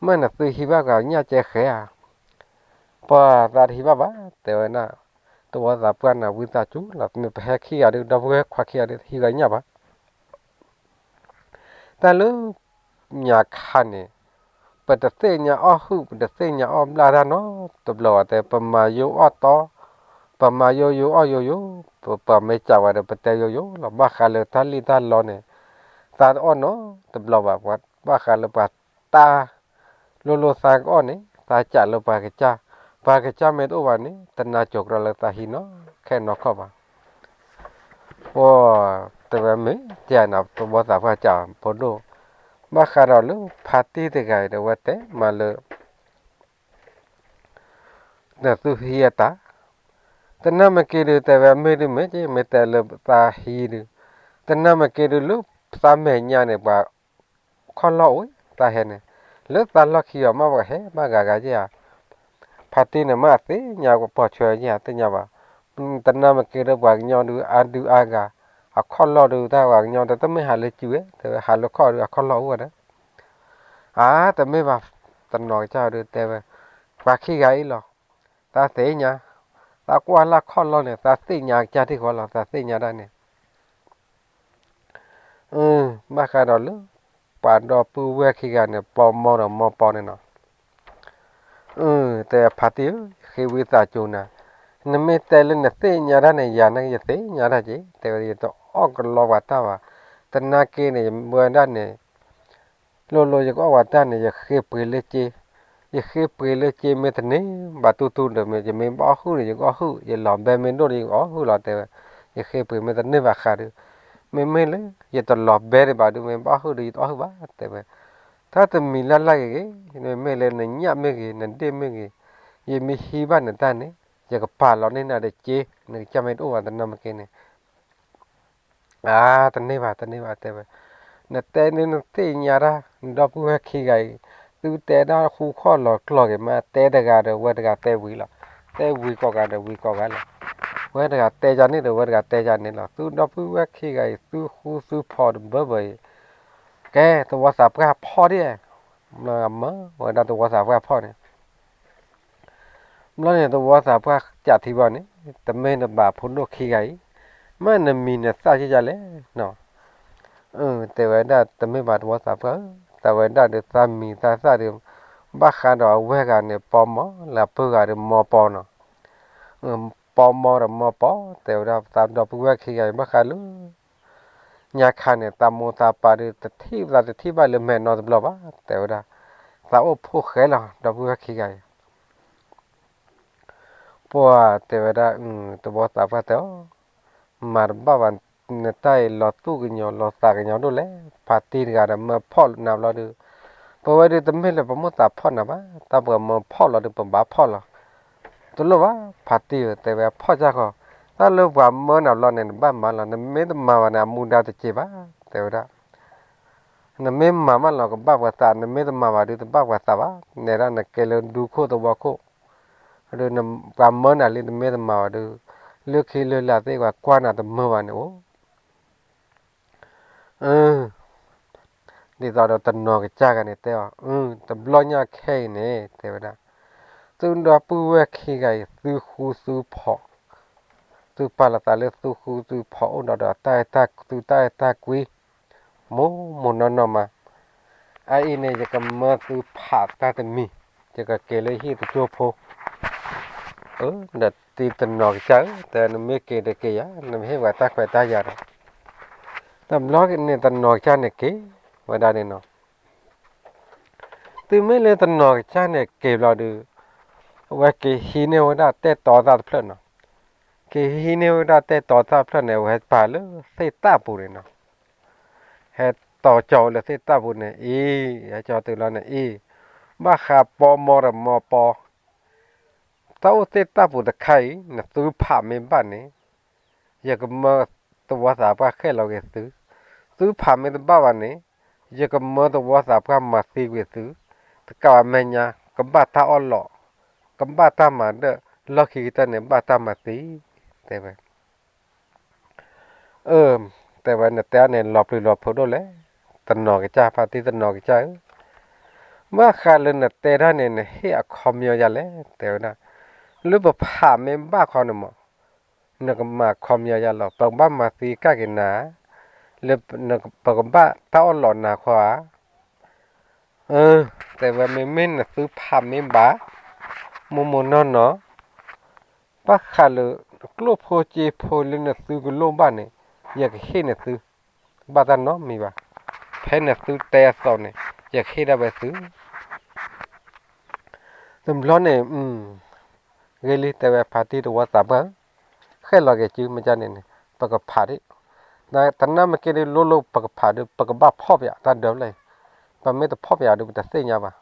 မ့ၢ်နသုဟံးဘၣ်ကညၣ်ကဲဃဲဧါ, ပှၤသးတဟံးဘၣ်ဘၣ် တဲဝဲဒၣ်, သဝီသးပှၢ်န့ၣ် ဝံသးစူၤလီၤ မ့ၢ်ပဟဲခံဂၤဒုး ဒီပုၢ်ဝဲၢ်ခွါခံဂၤဒုး တဟံးဝဲညၣ်ဘၣ် တၢ်လၢ ညါခါန့ၣ် ပတသ့ၣ်ညါအီၣ်ဟုၣ် ပတသ့ၣ်ညါအီၣ်ဘျၣ်တၢ်နီတဘျီဘၣ်တဲ ပမၤယိအီၣ်တီ, ပမၤယိယိအီၣ်ယိယိ, ပမ့ၢ်ကးဝဲဒီး ပတဲယိယိလီၤ ဘၣ်ဃးလၢတၢ်လံၣ်တၢ်လီန့ၣ်, သးတအီၣ်နီတဘျီဘၣ်, ဘၣ်ဃးလၢပှၤတၢ် လိၣ်လိၣ်သးကအီၣ်န့ၣ် သးကးလၢပှၤကစၢ်, ပှၤကစၢ်မ့ၢ်တအိၣ်ဘၣ်န့ၣ် တနါကိၤကြၢးလၢသးဟံးနီၢ်ခဲနီၢ်ခီၣ်ဘၣ် ပှၤတဲဝဲမ့ၢ်တနၤ သဝီသးပှၢ်ကးဖိဒိၣ်, ဘၣ်ဃးဒီးလၢဖါတံၢ်တဂၤအံၤဒီး ဝဲတဲမးလၢ နသုဟံးအတၢ်, တနၢ်မ့ၢ်က့ၤဒုး တဲဝဲမ့ၢ်ဒုးမ့ၢ်က့ၤ မ့ၢ်တဲလၢသးဟံးဒုး, တနၢ်မ့ၢ်က့ၤဒုး လၢသးမဲာ်ညါန့ၣ် ပှၤခီၣ်လီၢ်အိၣ် သးဟဲန့ၣ်, လၢသးလီၢ်ခံအီၤမး ပှၤဟဲဘၣ်ဂၤဂၤက့ဧါ, ဖါတံၢ်န့ၣ်မ့ၢ်အသ့ၣ်ညါ ပှၤပိာ်ဆွဲက့ဧါ သ့ၣ်ညါဘၣ်, တနၢ်မ့ၢ်က့ၤဒုး ပှၤကညီဒုး အါဒုးအါဂၤ, အခီၣ်လီၢ်ဒုး တၢ်ပှၤကညီတမ့ၢ်ဟးလၢစုဝဲ တဲဝဲ ဟးလၢခီၣ်ဒုး အခီၣ်လီၢ်အိၣ်ဝဲဒီး အါ တမ့ၢ်ဘၣ်, တနီၤကစၢ်ဒုးတဲဝဲ, ပှၤခံဂၤအံၤလီၤ, သးသ့ၣ်ညါ, သးကွၢ်လၢခီၣ်လီၢ်န့ၣ် သးသ့ၣ်ညါကစၢ်ထံၣ်ဃီလီၤ သးသ့ၣ်ညါတၢ်န့ၣ်, ဘၣ်ဃးဒီးလၢ ပှၤဒီပုၢ်ဝဲၢ်ခံဂၤန့ၣ် ပီမီဒီးမီပီန့ၣ်နီၤ, တဲဖါတံၢ်ဧၢ ဃ့ဝံသးစူၤနၤ, နမ့ၢ်တဲလၢနသ့ၣ်ညါတၢ်န့ၣ် ယၤန့ၣ် ယသ့ၣ်ညါတၢ်က့ၤ တဲဝဲ ယတအီၣ်ကလီပှၤတၢ်ဘၣ်, တနာ်က့န့ၣ် ယဝဲဒၣ်န့ၣ် လိၤလိၤယကအီၣ်ဝဲတၢ်န့ၣ် ယဃ့ပှ့ၤလၢစ့, ယဃ့ပှ့ၤလၢစ့မ့ၢ်တန့ၢ်ဘၣ်တူၢ်တူၢ်ဒီး မ့ၢ်ယမ့ၢ်ဘၣ်အီၣ်ဟုၣ်န့ၣ် ယကအီၣ်ဟုၣ်, ယလီၤဘဲမ့ၢ်ဒိၣ်န့ၣ် ယကအီၣ်ဟုၣ်လီၤ တဲဝဲ, ယဃ့ပှ့ၤမ့ၢ်တန့ၢ်ဘၣ်ဃးဒီး, မ့မ့ၢ်လၢ ယတလီၤဘဲဒံးဘၣ်ဒီး မ့ၢ်ဘၣ်အီၣ်ဟုၣ်ဒီး ယတအီၣ်ဟုၣ်ဘၣ် တဲဝဲ, တၢ်တမံၤလၢ်လၢ်ဂ့ၤဂ့ၤ, မ့မ့ၢ်လၢနညၣ်မ့ၢ်ဂ့ၤ နဒ့ၣ်မ့ၢ်ဂ့ၤ, ယမ့ၢ်ဟံးဘၣ်နတၢ်န့ၣ် ယကပာ်လီၤန့ၢ်နၤဒီးစ့, နကစၢ်မ့ၢ်တအိၣ်ဘၣ်တနၢ်မ့ၢ်က့န့ၣ် အါ တန့ၢ်ဘၣ် တန့ၢ်ဘၣ် တဲဝဲ, နတဲန့ၣ်နသ့ၣ်ညါတၢ်, နဒီပုၢ်ဝဲၢ်ခံဂၤအံၤ, သုတဲဒၣ်ဃူခီၣ်လီၤကျီၢ်က့ၤမး တဲတဂၤဒီး ဝဲတဂၤတဲဝံၤလီၤ, တဲဝံၤကိးဂၤဒီးဝံၤကိးဂၤလီၤ, ဝဲတဂၤတဲယၤန့ၣ်ဒီး ဝဲတဂၤတဲယၤန့ၣ်လီၤ, သုဒီပုၢ်ဝဲၢ်ခံဂၤအံၤ သုဃူသုဖီၣ်တဘၢဘၢအံၤ, ကဲ သဝီသးပှၢ်ဖီၣ်ဒ်, မၢဝဲဒၣ်သဝီသးပှၢ်ဖီၣ်န့ၣ် ဘျီန့ၣ် သဝီသးပှၢ်ကးထံဘၣ်န့ၣ်, တမ့ၢ်နဘၣ်ဖိဒိၣ်ခံဂၤအံၤ, မ့ၢ်နမံၤနသၣ်က့ယၤလဲၣ်နီၤ, တဲဝဲဒၣ်တမ့ၢ်ဘၣ်သဝီသးပှၢ်, တဲဝဲဒၣ်ဒီးသးမံၤသးသၣ်ဒီး, ဘၣ်ဃးဒီးအဝဲၢ်ဂၤန့ၣ် ပီမီလၢအပုၢ်ဂၤဒီးမီပီနီၤ, ပီမီဒီးမီပီ, တဲဝဲဒၣ်သးဒီပုၢ်ဝဲၢ်ခံဂၤအံၤ ဘၣ်ဃးလၢ ညါခါန့ၣ် သးမိၢ်သးပၢ်ဒီး တထံၣ်သးတထံၣ်ဘၣ်လၢမဲာ်နီတဘျီဘၣ် တဲဝဲဒၣ်, သးအိၣ်ဖှိၣ်ဃဲလီၤ ဒီပုၢ်ဝဲၢ်ခံဂၤအံၤ, ပှၤတဲဝဲဒၣ်, သဝီသးပှၢ်တဲအီၤ, မၤတဘၣ်ဘၣ်, နတၢ်အံၤလီၤသူၣ်ကညီၤလီၤသးကညီၤဒိၣ်လဲၣ်, ဖါတံၢ်တဂၤဒီးမၢဖီၣ်နၤဘျီဒုး, ပဝဲဒုးတမ့ၢ်လၢပမိၢ်သးဖီၣ်နၤဘၣ်, တၢ်ပှၤမၢဖီၣ်လီၤဒုးပဘၣ်ဖီၣ်လီၤ, တလိၣ်ဘၣ်, ဖါတံၢ်ဧၢ တဲဝဲဖီၣ်ကၢ်ဃီ, တၢ်လၢပှၤမၢနၤဘျီန့ၣ် နဘၣ်မၤလီၤ, နမ့ၢ်တမၤဘၣ်န့ၣ် အမူဒါတစဲးဘၣ်, တဲဝဲဒၣ် နမ့ၢ်မၤမးလီၤကဘၣ်ပှၤသး, နမ့ၢ်တမၤဘၣ်ဒုးတဘၣ်ပှၤသးဘၣ်, နဲဒၣ်နကဲလၢဒူခိၣ်သဝီခိၣ်, ဒုးပှၤမၢနၤလံ နမ့ၢ်တမၤဘၣ်ဒုး, လၢခံလၢလၢသ့ၣ်ပှၤကွၢ်နၤတမုာ်ဘၣ်န့ၣ်အိၣ်, ဒ်သိးဒီးတနီၤကစၢ်ဂၤန့ၣ်တဲအီၤ, တဘျီညါခဲအံၤန့ၣ် တဲဝဲဒၣ်, သုဒီပုၢ်ဝဲၢ်ခံဂၤအံၤ သုဃူသုဖိး, သုပာ်လီၤသးလၢသုဃူသုဖိးအိၣ်ဒီးဒီး တၢ်အဲၣ်တၢ်သုတၢ်အဲၣ်တၢ်ကွံ မိၢ်မိၢ်နီၢ်နီၢ်မး, အအံၤန့ၣ် ယကမၢသုဖးတၢ်တမံၤ, ယကက့ၤလၢဟံၣ်တကၠိဖိ, ဒီးတံၤတနီၤကစၢ်ဧၢ, တဲနမ့ၢ်က့ၤတက့ၤယၤ, နမ့ၢ်ဟ့ၣ်ဝဲတၢ်ခွဲးတၢ်ယာ်ဒီး, တဘျီန့ၣ်တနီၤကစၢ်န့ၣ်က့ၤဝဲဒၣ်န့ၣ်နီၤ, တုၤမ့ၢ်လၢတနီၤကစၢ်န့ၣ်က့ၤဘျီဒုး, အဝဲက့ၤဟံးန့ၢ်ဝဲဒၣ်တဲာ်တီသၣ်တဖျၢၣ်နီၤ, က့ၤဟံးန့ၢ်ဝဲဒၣ်တဲာ်တီသၣ်တဖျၢၣ်န့ၣ် အဝဲဟဲပာ်လၢသ့ၣ်တၢ်ပူၤန့ၣ်နီၤ, ဟဲတီၤကၠီၤဝဲလၢသ့ၣ်တၢ်ပူၤန့ၣ် အံၤ, ဟဲကၠီၤတုၤလီၤန့ၣ်အံၤ, ဘၣ်ဃးပီမီဒီးမီပီ တၢ်အိၣ်သ့ၣ်တၢ်ပူၤတခါအံၤ နသုဖးမ့ၢ်ဘၣ်န့ၣ်, ယကမၢသဝီသးပှၢ်ဃဲၣ်လီၤက့ၤသု, သုဖးမ့ၢ်တဘၣ်ဘၣ်န့ၣ်, ယကမၢသဝီသးပှၢ်မၤသံကွံာ်သု, တကးဘၣ်မဲာ်ညါ ကဘၣ်တၢ်အီၣ်လီး, ကဘၣ်တၢ်မၤဒၢၣ်, လီၢ်ခံကတၢၢ်န့ၣ် ဘၣ်တၢ်မၤသံ, တဲဝဲ အၢ, တဲဝဲနတဲအီၤန့ၣ် လီၤပျံၤလီၤဖုးဒိၣ်လဲၣ်, တနီၤကစၢ် ဖါတံၢ်တနီၤကစၢ်ဧၢ, ဘၣ်ဃးလၢနတဲတၢ်န့ၣ် နဟ့ၣ်အခီပညီယၤလဲၣ်, တဲဝဲဒၣ်, လၢပဖးမ့ၢ်ဘၣ်ခီန့ၣ်မး, နကမၤခီပညီယၤလီၤ, ပကဘၣ်မၤသံကၢ်က့ၤနၤ, လၢပကဘၣ်တၢ်အီၣ်လီးနၤခီဧါ အၢ, တဲဝဲမ့မ့ၢ်နသုဖးမ့ၢ်ဘၣ်, မိၢ်မိၢ်နီၢ်နီၢ်, ဘၣ်ဃးလၢ ကျိၣ်ဖိစ့ဖိလၢနသုကလိၣ်ဘၣ်န့ၣ်, ယကဟ့ၣ်နသု, ဘၣ်တၢ်နီတမံၤဘၣ်, ဖဲနသုတဲအသိးန့ၣ်, ယကဟ့ၣ်ဒၣ်ဝဲသု တဘျီန့ၣ်, ဂ့ၤလံ တဲဝဲဖါတံၢ်တဝီသးပှၢ်, ဃဲၣ်လီၤက့ၤစုမ့ၢ်ကန့ၣ်န့ၣ် ပကဖးဒံး, တနာ်မ့ၢ်က့ၤဒုးလိၣ်လိၣ်ပကဖးဒုး ပကဘၣ်ဖီၣ်ပယးတၢ်ဒၢးဖျၢၣ်အံၤ, ပမ့ၢ်တဖီၣ်ပယးဒုး ပတသ့ၣ်ညါဘၣ်,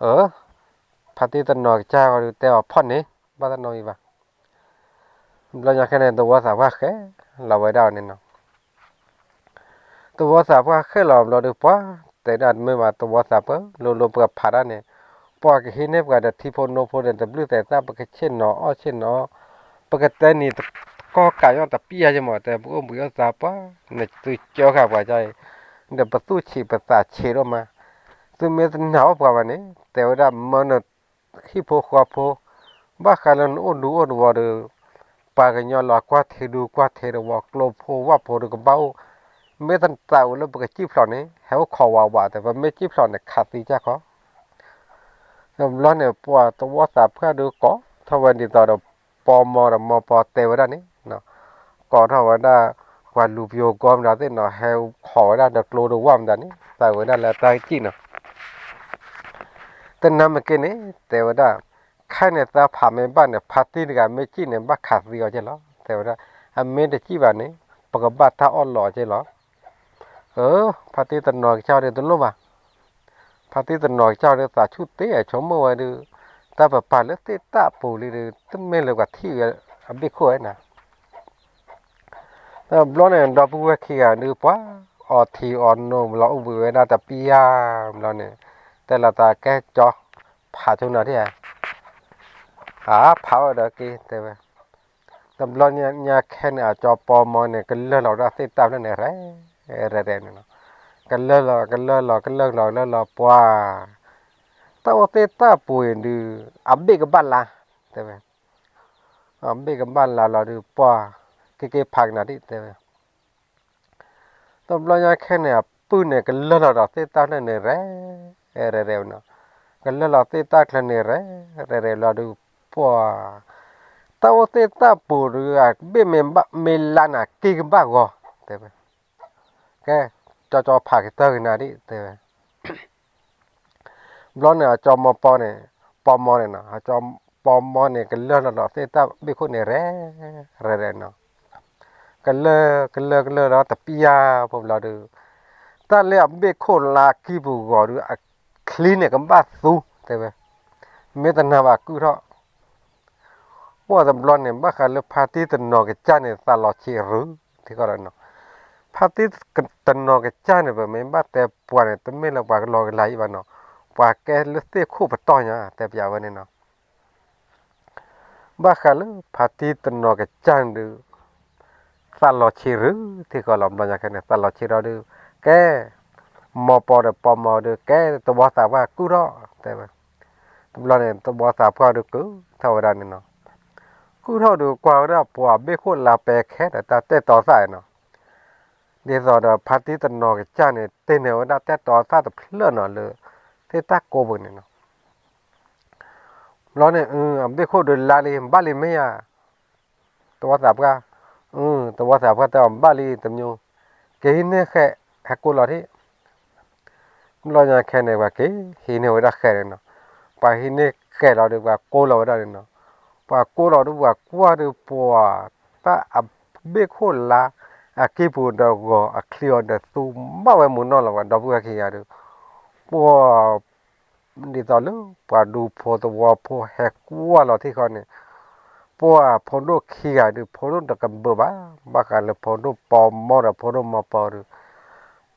အၢ, ဖါတံၢ်တနီၤကစၢ်ဃီဒုးတဲအီၤဖီၣ်န့ၣ် ဘၣ်တၢ်နီတမံၤဘၣ် ဘျီညါခဲန့ၣ် သဝီသးပှၢ်ဃဲလီၤဝဲဒၣ်အီၤန့ၣ်နီၤ, သဝီသးပှၢ်ဃဲလီၤဘျီဒုး ပှၤတဲဒၣ်တမ့ၢ်ဘၣ် သဝီသးပှၢ် လိၤလိၤပှၤဖးတၢ်န့ၣ်, ပှၤကဟံးန့ၢ်ပှၤဒီးထံဖိနိဖိဒီး တဘျုးသဲးသၣ် ပကဆ့ၣ်နီၤအီၣ်ဆ့ၣ်နီၤအီၣ်, ပကတဲနံၤတကီၢ်ကးညီတပျၢ်ယမး တဲပအိၣ်ဘှံးအိၣ်သါပှၤ, နသုကၢဃာ်ပှၤကါအံၤ, ဒီးပသူၣ်ဆံးပသးဆံးဒိၣ်မး, သုမ့ၢ်တနာ်အီၣ်ပှၤဘၣ်န့ၣ် တဲဝဲဒၣ်မၢန ဟံၣ်ဖိဃီဖိ, ဘၣ်ဃးလၢနအိၣ်ဒူအိၣ်သဝီဒီး, ပှၤကညီလီၤကွၢ်ထံဒူကွၢ်ထံသဝီ ကျိဖိဝၣ်ဖိဒီးကဘၣ်အိၣ်, မ့ၢ်တသးဝဲလၢပကစံၣ်ဖျိးန့ၣ် ဟဲအိၣ်ခိးဝးဝးတဲ ပမ့ၢ်စံၣ်ဖျိးန့ၣ် ခးသံကၢ်ခီ, တဘျီန့ၣ် ပှၤသဝီသးပှၢ်ဒုးကိးထီၣ်ဝဲဒ်သိးဒီး ပီမီဒီးမီပီတဲဝဲဒၣ်န့ၣ်, ကိးထီၣ်ဝဲဒၣ် ပှၤလူၤပယိၤကီမတၤသ့ၣ်နီၤ ဟဲခိးဝဲဒၣ်ဒီးကျိဒီးဝၣ်မတၤန့ၣ် သးဝဲဒၣ်လၢတၢ်ကစံၣ်နီၤ တနၤမ့ၢ်က့ၤန့ၣ် တဲဝဲဒၣ်, ခဲန့ၣ်သးဖးမ့ၢ်ဘၣ်န့ၣ် ဖါတံၢ်တဂၤမ့ၢ်စံၣ်န့ၣ် ဘၣ်ခးသံအီၤကဲလီၤ တဲဝဲဒၣ်, အမ့ၢ်တစံၣ်ဘၣ်န့ၣ် ပကဘၣ်တၢ်အီၣ်လီးကဲလီၤ, အၢ, ဖါတံၢ်တနီၤကစၢ်ဒီးတလိၣ်ဘၣ်, ဖါတံၢ်တနီၤကစၢ်ဒီးသးဆူၣ်တ့ၢ်ဆိကမိၣ်ဝဲဒုး, တၢ်ပပာ်လၢသ့ၣ်တၢ်ပူၤလံဒီး တမ့ၢ်လၢပှၤထံၣ်ဝဲအဘ့ၣ်ခိၣ်ဝဲနၤ တဘျီန့ၣ် ဒီပုၢ်ဝဲၢ်ခံဂၤဒုးပှၤ, အီထံအီနိလီၤအိၣ်ဘှံးဝဲဒၣ်တပျၢ်ဘျီန့ၣ်, တဲလီၤသးကဲကၠီ, ဖးဆိနၤဒ်ဧါ, အဖးဝဲဒီးက့ၤတဲဝဲ, တဘျီညါခဲန့ၣ် အကၠီပီမီန့ၣ် ကလၢၢ်လီၤဝဲဒၣ်သ့ၣ်တၢ်ဖျၢၣ်န့ၣ် ရဲၣ်ရဲၣ်န့ၣ်လီၤ, ကလၢၢ်လီၤ ကလၢၢ်လီၤ ကလၢၢ်လီၤ ကလၢၢ်လီၤပှၤ, တၢ်အိၣ်သ့ၣ်တၢ်ပူၤအံၤဒုး, အဘ့ၣ်ကဘၣ်လါ, တဲဝဲ အဘ့ၣ်ကဘၣ်လါလီၤဒုးပှၤ, က့ၤက့ၤဖးကနၤဒ်တဲဝဲ, တဘျီညါခဲန့ၣ် အပုၢ်န့ၣ် ကလၢၢ်လီၤဒီးသ့ၣ်တၢ်ဖျၢၣ်န့ၣ် ရဲၣ်ရဲၣ်န့ၣ်လီၤ, ကလၢၢ်လီၤသ့ၣ်တၢ်ဖျၢၣ်န့ၣ် ရဲၣ်ရဲၣ်လီၤဒုးပှၤ, တၢ်အိၣ်သ့ၣ်တၢ်ပူၤဒုး အဘ့ၣ်မ့ၢ်လါန့ၣ် က့ၤကဘၣ်ဂီၤ, တဲဝဲ, ကဲ, ကၠီကၠီဖးကတၢၢ်ကနၤဒ်တဲဝဲ ဘျီန့ၣ် အကၠီမီပီန့ၣ်, ပီမီန့ၣ်နီၤ, အကၠီ ပိာ်မီန့ၣ် ကလၢလီၤဒီးသ့ၣ်တၢ်ဘ့ၣ်ခိၣ်န့ၣ် ရဲၣ်ရဲၣ်နီၤ, ကလၢကလၢကလၢဒီးတပျၢ်ဖိဘျီဒီး တၢ်လၢအဘ့ၣ်ခိၣ်လါကံၢ်ပူၤဂီၤဒီး အချံန့ၣ်ကဘၣ်သူ တဲဝဲ, မ့ၢ်တနာ်ဘၣ်ကုၢ်ထီၣ် ပှၢ်တဘျီန့ၣ် ဘၣ်ဃးလၢဖါတံၢ်တနီၤကစၢ်န့ၣ် သးလီၤဆံးရုၢ်ထံဃီလီၤနီၤ. ဖါတံၢ်တနီၤကစၢ်န့ၣ် ပမ့ၢ်ဘၣ်တဲပှၤန့ၣ် တမ့ၢ်လၢပှၤကလီၤကလၤအံၤဘၣ်နီၤ, ပှၤကဲလၢသ့ၣ်ခိၣ်ပတီၢ်ညါ တဲပျးဝဲန့ၣ်နီၤ. ဘၣ်ဃးလၢဖါတံၢ်တနီၤကစၢ်န့ၣ်ဒုး သးလီၤဆံးရုၢ်ထံဃီလီၤ. ဘျီညါခဲန့ၣ် သးလီၤဆံးဒီးဒုး ကဲ မီၢ်ပီဒီးပိာ်မီဒီး ကဲတဝီသးပှၢ်ကုၢ်ထီၣ် တဲဝဲ. တဘျီန့ၣ် တဝီသးပှၢ်ဒုးကုၢ်ထီၣ်ဝဲဒၣ်န့ၣ်နီၤ. ကုၢ်ထီၣ်ဒုးကွၢ်ဝဲဒၣ်ပှၤဘ့ၣ်ခိၣ်လါပဲခဲဒီး တၢ်တဲတီသၣ်နီၤ. ဒ်သိးဒီးဖါတံၢ်တနီၤကစၢ်န့ၣ် တ့န့ၢ်ဝဲဒၣ်တဲတီသၣ်တဖျၢၣ်နီၤလၢ သ့ၣ်တၢ်ကိးပူၤန့ၣ်နီၤ. ဘျီန့ၣ် အဘ့ၣ်ခိၣ်ဒုးလါလံ ဘၣ်လံမ့ၢ်ဧါ တဝီသးပှၢ်, တဝီသးပှၢ်တဲအီၤ ဘၣ်လံတမံၤ, ကဟံးန့ၢ်ဃဲး ဟဲကိးလီၤထံၣ်. ဘျီညါခဲန့ၣ် ပှၤက့ၤဟံးန့ၢ်ဝဲဒၣ်ဃဲးန့ၣ်နီၤ. ပှၤဟံးန့ၢ်ဃဲးလီၤဒီး ပှၤကိးလီၤဝဲဒၣ်န့ၣ်နီၤ. ပှၤကိးလီၤဒီး ပှၤကွၢ်ဒီးပှၤ တၢ်အဘ့ၣ်ခိၣ်လါ အကံၢ်ပူၤဒီးဂီၤ အချံအီၤဒီးသူ ဘၣ်ဝဲမုၢ်နီၢ်လီၤ ပှၤဒီပုၢ်ဝဲၢ်ခံဂၤဒီး ပှၤ ဒ်သိးလၢပှၤဒူဖိသဝီဖိဟဲကွၢ်လီၤထံဃီန့ၣ်, ပှၤဖိဒိၣ်ခံဂၤဒုး ဖိဒိၣ်တကဘုးဘၣ်, ဘၣ်ဃးလၢဖိဒိၣ်ပိာ်မီဒီးဖိဒိၣ်မီၢ်ပီဒီး,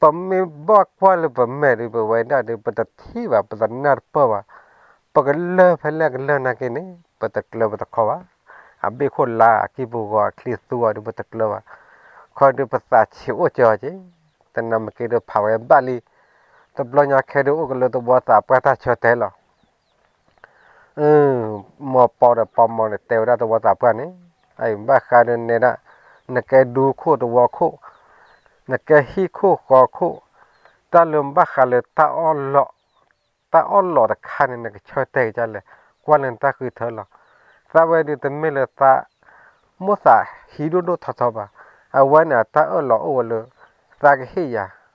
ပမ့ၢ်ဘၣ်ကွၢ်လၢပမဲာ်ဒုး ပဝဲဒၣ်ဒုး ပတထံၣ်ဘၣ် ပတနၢ်တပၢၢ်ဘၣ်, ပကလၢၢ်ဖဲလဲၣ်ကလၢၢ်နာ်က့န့ၣ် ပတကျၢၤပတခီဘၣ်, အဘ့ၣ်ခိၣ်လါအကံၢ်ပူၤဂီၤအချံသူအီၤဒုး ပတကျၢၤဘၣ်, ခီဒုးပသးဆံးအိၣ်ကၢၤက့ၤ, တနၤမ့ၢ်က့ၤဒုးဖးဝဲဘၣ်လံ, တဘျီညါခဲဒုးအိၣ်ကလၢတဝီသးပှၢ်တၢ်ဆၢတဲာ်လီၤ. မီၢ်ပီဒီးပိာ်မီန့ၣ် တဲဝဲဒၣ်တဝီသးပှၢ်န့ၣ်, အအံၤဘၣ်ဃးဒီးနဲဒၣ်, နကဲဒူခိၣ်တဝီခိၣ်, နကဲဟံၣ်ခိၣ်ဃီခိၣ်, တၢ်လၢဘၣ်ဃးလၢတၢ်အီၣ်လီး, တၢ်အီၣ်လီးတခါန့ၣ် နကဆၢတဲာ်က့ၤဒ်လဲၣ်, ကွၢ်လၢနတၢ်ဃုထၢလီၤ. သးဝဲဒုးတမ့ၢ်လၢသး မိၣ်သးဟံးဒိၣ်ဒိၣ်ထီထီဘၣ်, အဝဲန့ၣ်အတၢ်အၢၣ်လီးအိၣ်ဝဲလၢ သးကဟ့ၣ်ယၤ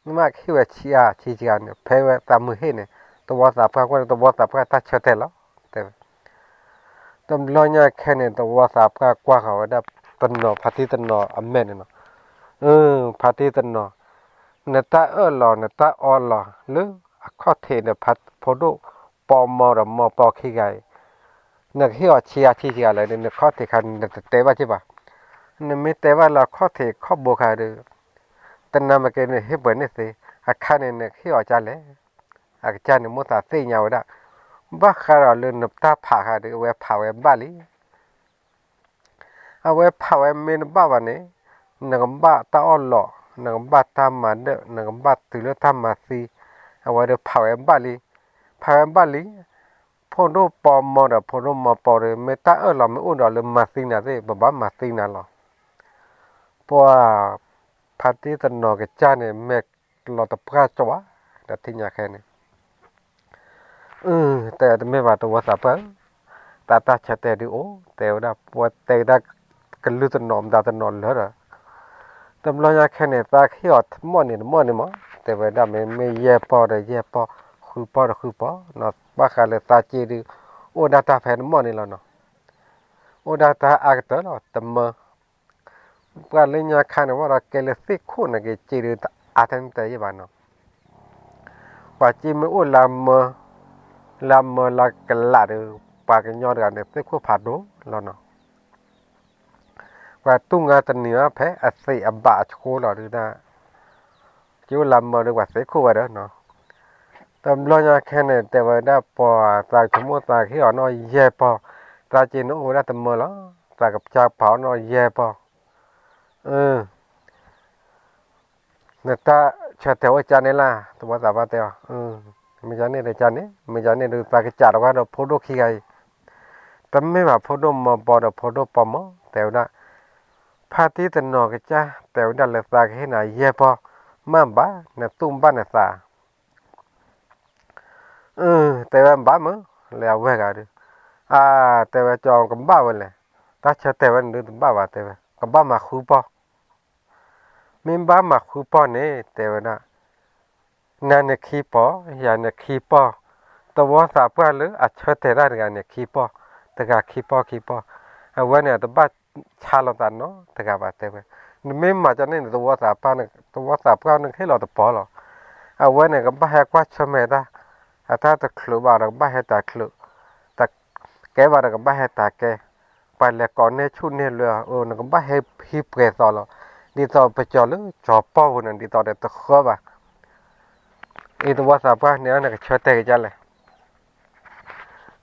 မ့ၢ်ကဟ့ၣ်ဝဲဆံးအါဆံးစှၤန့ၣ် ဖဲဝဲသးမုာ်ဟ့ၣ်န့ၣ် တဝီသးပှၢ်ကွၢ်လၢတဝီသးပှၢ်တၢ်ဆၢတဲာ်လီၤ, တဲဝဲ. တဘျီညါခဲန့ၣ် တဝီသးပှၢ်ကွၢ်ဃီၤဝဲဒၣ်တနီၤ ဖါတံၢ်တနီၤအမဲာ်န့ၣ်လီၤ. ဖါတံၢ်တနီၤ, နတၢ်အၢၣ်လီၤနတၢ်အီလီၤလၢအခီၣ်ထံးဒီးဖိဒိၣ်ပိာ်မီဒီးမီၢ်ပီခံဂၤအံၤ, နကဟ့ၣ်အီၤဆံးအါဆံးစှၤလဲၣ်ဒီး နခီၣ်ထံးခါန့ၣ် နတတဲဘၣ်က့ၤဘၣ်. နမ့ၢ်တဲဘၣ်လၢအခီၣ်ထံးခီၣ်ဘိခါဒီး တနၤမ့ၢ်က့ၤန့ၣ် ဟ့ၣ်ပှဲၤန့ၢ်သ့, အခါန့ၣ် နကဟ့ၣ်အီၤကဒ်လဲၣ်. အကစၢ်န့ၣ် မိၣ်သးသ့ၣ်ညါဝဲဒၣ်, ဘၣ်ဃးဒီးလၢနတၢ်ဖးခါဒီး အဝဲဖးဝဲဘၣ်လံ. အဝဲဖးဝဲမ့ၢ်တဘၣ်ဘၣ်န့ၣ်, နကဘၣ်တၢ်အီၣ်လီး, နကဘၣ်တၢ်မၤဒၢၣ်, နကဘၣ်တုၤလၢတၢ်မၤသံ, အဝဲဒီးဖးဝဲဘၣ်လံ, ဖးဝဲဘၣ်လံ. ဖိဒိၣ်ပိာ်မီဒီးဖိဒိၣ်မီၢ်ပီဒီး မ့ၢ်တၢ်အၢၣ်လီၤမ့ၢ်အိၣ်ဒီးလၢမၤသံနၤသ့ၣ် ပဘၣ်မၤသံနၤလီၤ. ပှၤဖါတံၢ်တနီၤကစၢ်န့ၣ် မဲာ်လီၤတပှၢ်ကၠီဘၣ်, ဒီးထံၣ်ညါခဲန့ၣ် အၢ တဲတမ့ၢ်ဘၣ်တဝီသးပှၢ်ဧၢ, သးတၢ်ဆၢတဲာ်ဒုးအိၣ်, တဲဝဲဒၣ် ပှၤတဲဝဲဒၣ်ကလုၢ်တနီၤမတၤတနီၤလၢာ်ဒီး, တဘျီညါခဲန့ၣ် သးကဟ့ၣ်အီၤတမီၢ်န့ၣ်တမီၢ်န့ၣ်မး, တဲဝဲဒၣ်မ့မ့ၢ်ယဲၢ်ပီၢ်ဒီးယဲၢ်ပီၢ်, ဃုပီၢ်ဒီးဃုပီၢ်နီၤ, ဘၣ်ဃးလၢသးစ့ဒုး အိၣ်ဒၣ်တၢ်ဖဲတမီၢ်န့ၣ်လီၤနီၤ, အိၣ်ဒၣ်တၢ်အါကတၢၢ်လီၤ တမၢ ပှၤလၢညါခါန့ၣ် ဝဲဒီးကဲလၢသ့ၣ်ခိၣ်န့ၣ်က့ၤ စ့ဒုးအါထဲန့ၣ်တယဲၢ်ဘၣ်နီၤ, ပှၤစ့မ့ၢ်အိၣ်လၢမၢ, လၢမၢလၢကလးဒီး ပှၤကညီတဂၤန့ၣ် သ့ၣ်ခိၣ်ဖးဒိၣ်လီၤနီၤ, ပှၤတူၢ်ငါတနံၤဘၣ်ဖဲအသ့ၣ်အဘၣ်အဆိလီၤဒုးဒၣ်, စ့အိၣ်လၢမၢဒီး ပှၤသ့ၣ်ခိၣ်ဝဲဒီးနီၤ, တဘျီညါခဲန့ၣ် တဲဝဲဒၣ်ပှၤ သးကဆိကမိၣ်သးကဟ့ၣ်အီၤနီၢ်ယဲၢ်ပီၢ်, သးစ့န့ၣ်အိၣ်ဝဲဒၣ်တမၢလီၤ, သးကစၢ်ဖးအီၤနီၢ်ယဲၢ်ပီၢ် နတၢ်ဆၢတဲာ်အိၣ်ကန့ၣ်လၢ်, တဝီသးပှၢ်တဲအီၤ, မ့ၢ်ကန့ၣ်ဒီးကန့ၣ်, မ့ၢ်ကန့ၣ်ဒီး သးကစၢ်တဝဲဒီးဖိဒိၣ်ခံဂၤအံၤ, တမ့ၢ်ဘၣ်ဖိဒိၣ်မီၢ်ပီဒီးဖိဒိၣ်ပိာ်မီၢ် တဲဝဲဒၣ်, ဖါတံၢ်တနီၤကစၢ် တဲဝဲဒၣ်လၢသးကဟ့ၣ်နၤယဲၢ်ပီၢ်, မ့ၢ်ဘၣ်နသူၣ်ဘၣ်နသး အၢ တဲဝဲဘၣ်မး, လၢအဝဲဂၤဒီး, အၢ တဲဝဲ ကၠီကဘၣ်ဝဲလဲၣ်, တၢ်ဆၢတဲာ်ဝဲန့ၣ်ဒုးတဘၣ်ဘၣ် တဲဝဲ ကဘၣ်မၤဃုပီၢ်, မ့ၢ်ဘၣ်မၤဃုပီၢ်န့ၣ် တဲဝဲဒၣ်, နၤန့ၣ်ခံပီၢ်, ယၤန့ၣ်ခံပီၢ်, တဝီသးပှၢ်လၢအဆၢတဲာ်တၢ်တဂၤန့ၣ်ခံပီၢ်, တဂၤခံပီၢ်ခံပီၢ်, အဝဲန့ၣ်တဘၣ်ဆါလီၤသးနီတဂၤဘၣ်တဲဝဲ, နမ့ၢ်မၤကန့ၣ်န့ၣ် သဝီသးပှၢ်န့ၣ် သဝီသးပှၢ်န့ၣ်ကဟ့ၣ်လီၤတပီၢ်လီၤ, အဝဲန့ၣ်ကဘၣ်ဟဲကွၢ်ဆၢၣ်မဲာ်တၢ်, အတၢ်တချုးဘၣ်ဒီးကဘၣ်ဟဲတချုး, တကဲဘၣ်ဒီးကဘၣ်ဟဲတကဲ, ပှၤလဲၤကိးန့ၢ်ဆူၣ်န့ၢ်လွဲအီၤ နကဘၣ်ဟဲဟံးပှဲၤသီလီၤ, ဒ်သိးပကၠီၤလၢကၠီၤပီၢ်ပူၤန့ၣ် ဒ်သိးဒီးတဃၢဘၣ် အံၤသဝီသးပှၢ်န့ၣ် နကဆၢတဲာ်ကဒါလဲၣ်.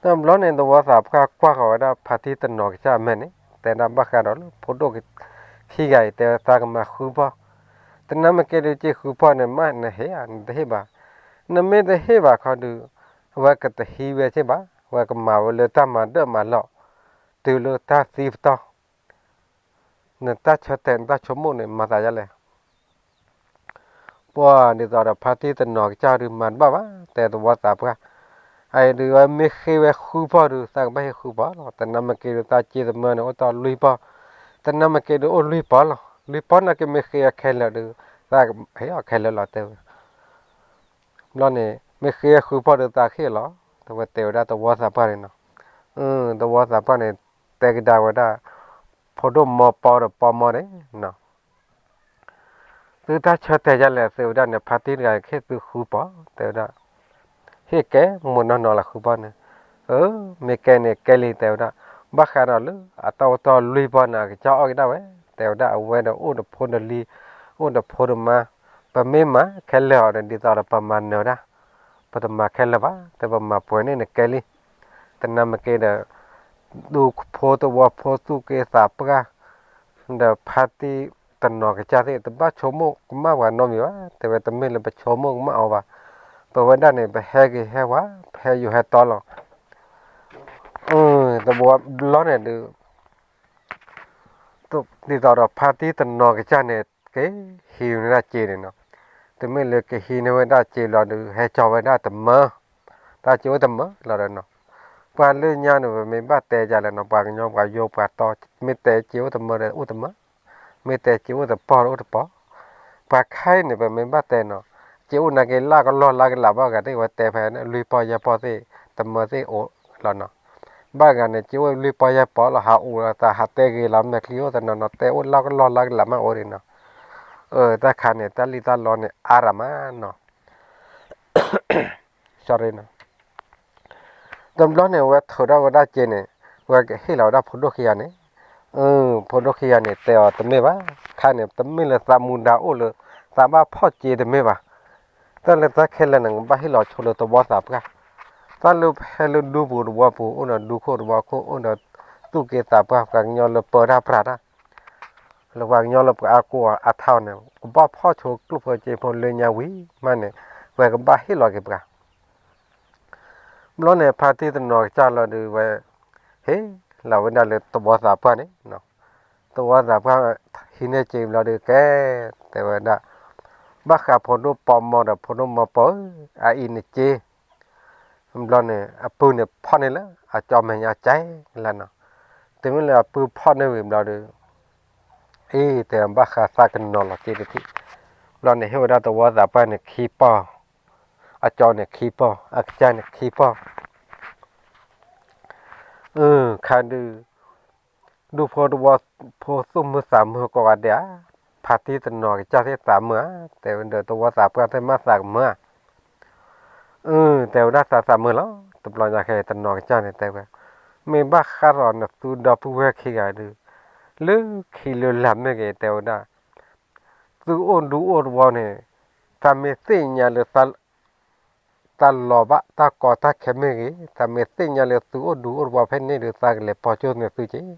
တဘျီန့ၣ် သဝီသးပှၢ်ကွၢ်ဃီၤဝဲဒၣ်ဖါတံၢ်တနီၤကစၢ်အမဲာ်န့ၣ် တဲဒၣ်ဘၣ်ဃးဒီးလၢဖိဒိၣ်ခံဂၤအံၤ တဲသးကမၤဃုပီၢ်, တနၢ်မ့ၢ်က့ဒုးက့ဃုပီၢ်န့ၣ် မ့ၢ်နဟ့ၣ်ဧါ နတဟ့ၣ်ဘၣ်, နမ့ၢ်တဟ့ၣ်ဘၣ်ခီဒုး အဝဲကတဟံးဝဲစ့ၢ်ဘၣ်, အဝဲကမၤဝဲလၢတၢ်မၤဒၢၣ်မၤလီၢ် တုၤလၢတၢ်သံပတီၢ် နတၢ်ဆၢတဲာ်နတၢ်ဆိကမိၣ်န့ၣ် မၤသးဒ်လဲၣ်. ပှၤဒ်သိးဒီးဖါတံၢ်တနီၤကစၢ်ဒုးမၤတဘၣ်ဘၣ် တဲသဝီသးပှၢ်, အအံၤဒုးဝဲမ့ၢ်ဃ့ဝဲဃုပီၢ်ဒုး သးကဘၣ်ဟ့ၣ်ဃုပီၢ်လီၤ, တနၢ်မ့ၢ်က့ဒုးသးစ့သမၢန့ၣ် အိၣ်တ့ၢ်လွံၢ်ပီၢ်, တနၢ်မ့ၢ်က့ဒုးအိၣ်လွံၢ်ပီၢ်လီၤ, လွံၢ်ပီၢ်နာ်က့မ့ၢ်ဃ့အခဲလၢာ်ဒုး သးဟ့ၣ်အီၤခဲလၢာ်လီၤတဲဝဲ ဘျီန့ၣ် မ့ၢ်ဃ့ဝဲဃုပီၢ်ဒုးသးဟ့ၣ်လီၤ, တဝဲတဲဝဲဒၣ်သဝီသးပှၢ်န့ၣ်နီၤ, သဝီသးပှၢ်န့ၣ် တဲကဒါဝဲဒၣ် ဖိဒိၣ်မီပီဒီးပီမီန့ၣ်နီၤ, သုတၢ်ဆၢတဲာ်ဒ်လဲၣ် သုဝဲဒၣ်န့ၣ် ဖါတံၢ်တဂၤကဟ့ၣ်သုဃုပီၢ် တဲဝဲဒၣ်, ဟ့ၣ်ကဲမိၢ်နီၢ်နီၢ်လီၤဃုပီၢ်န့ၣ်, အၢ မ့ၢ်ကဲန့ၣ်ကဲလံ တဲဝဲဒၣ်, ဘၣ်ဃးဒီးလၢအတၢ်အိၣ်တ့ၢ်လွံၢ်ပီၢ်န့ၣ် အကစၢ်အီၣ်ကဒါဝဲ တဲဝဲဒၣ်, အဝဲဒီးအိၣ်ဒီးဖိဒီးလံၤ အိၣ်ဒီးဖိဒီးမါ, ပမ့ၢ်မၤခဲလၢာ်အီၤဒီး ဒ်သိးဒီးပမၤနၢၤဒၣ်, ပတမၤခဲလၢာ်ဘၣ် တဲပမၤပှဲၤန့ၣ်န့ၣ်ကဲလံ, တနၢ်မ့ၢ်က့ဒီး ဒူဖိသဝီဖိသူၣ်က့သးပှၢ် ဒီးဖါတံၢ်တနီၤကစၢ်သ့ၣ် တဘၣ်ဆိကမိၣ်ကမၣ်ပှၤနီတမံၤဘၣ်, တဲဝဲတမ့ၢ်လၢပဆိကမိၣ်ကမၣ်အီၤဘၣ်, ပဝဲဒၣ်န့ၣ် ပဟဲက့ၤဟဲဝဲ ပဟဲယိာ်ဟဲတီလီၤ, သဝီဘျီန့ၣ်ဒုး ဒ်သိးဒီးဖါတံၢ်တနီၤကစၢ်န့ၣ် ကဟံးန့ၢ်ဝဲဒၣ်စ့န့ၣ်နီၤ, တမ့ၢ်လၢကဟံးန့ၢ်ဝဲဒၣ်စ့လီၤဒုး ဟဲကၠီဝဲဒၣ်တမၢ, တၢ်စ့အိၣ်တမၢလီၤဒီးနီၤ, ပှၤလၢညါန့ၣ် ပမ့ၢ်ဘၣ်တဲဒ်လဲၣ်နီၤ ပှၤကညီပှၤယိာ်ပှၤတီ မ့ၢ်တဲစ့အိၣ်တမၢဒီးအိၣ်တမၢ, မ့ၢ်တဲစ့အိၣ်တပီၢ်ဒီးအိၣ်တပီၢ်, ပှၤခဲအံၤန့ၣ် ပမ့ၢ်ဘၣ်တဲနီၤ, စ့အိၣ်နာ်က့လၢကလီၢ်လၢကလးဘၣ်ဂၤသ့ၣ် ဝဲတဲဖဲလွံၢ်ပီၢ်ယဲၢ်ပီၢ်သ့ၣ် တမၢသ့ၣ်အိၣ်လီၤနီၤ, ဘၣ်ဂၤန့ၣ် စ့အိၣ်လွံၢ်ပီၢ်ယဲၢ်ပီၢ်လီၤ ဟးအိၣ်လီၤသးဟးတဲဂ့ၤလီၤ မဲာ်ချံအိၣ်သနီၤနီၤ တဲအိၣ်လၢကလီၢ်လၢကလးမးအိၣ်ဒံးနီၤ, အၢ တၢ်ခါန့ၣ် တၢ်လံၣ်တၢ်လီန့ၣ် အါရၤမးနီၤ sorry နီၤ, တဘျီန့ၣ် အဝဲထုးထီၣ်ဝဲဒၣ်စ့န့ၣ် အဝဲကဟ့ၣ်လီၤဝဲဒၣ်ဖိဒိၣ်ခံဂၤန့ၣ်, ဖိဒိၣ်ခံဂၤန့ၣ် တဲအီၤတမ့ၢ်ဘၣ်, ခါန့ၣ် တမ့ၢ်လၢသးမူဒါအိၣ်လၢ သးဘၣ်ဖီၣ်စ့တမ့ၢ်ဘၣ်, တၢ်လၢတၢ်ခဲလၢာ်န့ၣ် ကဘၣ်ဟ့ၣ်လီၤဆိလၢသဝီသးပှၢ်, တၢ်လၢဖဲလၢဒူပူၤသဝီပူၤ အိၣ်ဒီးဒူခိၣ်သဝီခိၣ် အိၣ်ဒီးသူၣ်က့သးပှၢ် ပှၤကညီလၢပၢတၢ်ပြးတၢ် လၢပှၤကညီလၢပှၤအါကိးအါထီန့ၣ် ကဘၣ်ဖီၣ်ဆိကျိၣ်ဖိစ့ဖိလၢညါဝံၤမးန့ၣ် ဝဲကဘၣ်ဟ့ၣ်လီၤက့ၤပှၤ, ဘျီန့ၣ် ဖါတံၢ်တနီၤကစၢ်လီၤဒုးဝဲ ဟ့ၣ်လီၤဝဲဒၣ်လၢသဝီသးပှၢ်န့ၣ်, သဝီသးပှၢ် ဟံးန့ၢ်စ့ဘျီဒုးကဲ တဲဝဲဒၣ်, ဘၣ်ဃးဖိဒိၣ်ပီမီဒီးဖိဒိၣ်မီပီဧၢ, အအံၤန့ၣ်စ့ ဘျီန့ၣ် အပုၢ်န့ၣ်ဖီၣ်န့ၢ်လၢ အကၠီမဲာ်ညါကဲလၢနီၤ, တုၤမ့ၢ်လၢအပုၢ်ဖီၣ်န့ၢ်ဝံၤဘျီဒီး အ့ တဲဘၣ်ဃးသးကနီၤလီၤစ့တထံၣ်, ဘျီန့ၣ် ဟ့ၣ်ဝဲဒၣ်သဝီသးပှၢ်န့ၣ်ခံပီၢ်, အကၠီန့ၣ်ခံပီၢ် အကစၢ်န့ၣ်ခံပီၢ် ခါဒုး ဒူဖိသဝီဖိသူၣ်မုာ်သးမုာ်ကိးဂၤဒဲးဧါ, ဖါတံၢ်တနီၤကစၢ်သ့ၣ်သးမုာ်ဧါ, တဲဝဲဒီးသဝီသးပှၢ်သ့ၣ်မးသးကမုာ်ဧါ, အၢ တဲဝဲဒၣ်သးသးမုာ်လီၤ, တဘျီညါခဲအံၤတနီၤကစၢ်န့ၣ်တဲဝဲ, မ့ၢ်ဘၣ်ဃးဒီးနသုဒီပုၢ်ဝဲၢ်ခံဂၤဒုး, လၢခံလၢလာ်မ့ၢ်ဂ့ၤ တဲဝဲဒၣ် သုအိၣ်ဒူအိၣ်သဝီန့ၣ်, သးမ့ၢ်သ့ၣ်ညါလၢ တၢ်လီၤဘၣ်တၢ်ကီတၢ်ခဲမ့ၢ်ဂ့ၤ, သးမ့ၢ်သ့ၣ်ညါလၢသုအိၣ်ဒူအိၣ်သဝီဖဲန့ၣ်ဒီး သးကလဲၤပိာ်ကၠိန့ၢ်သုက့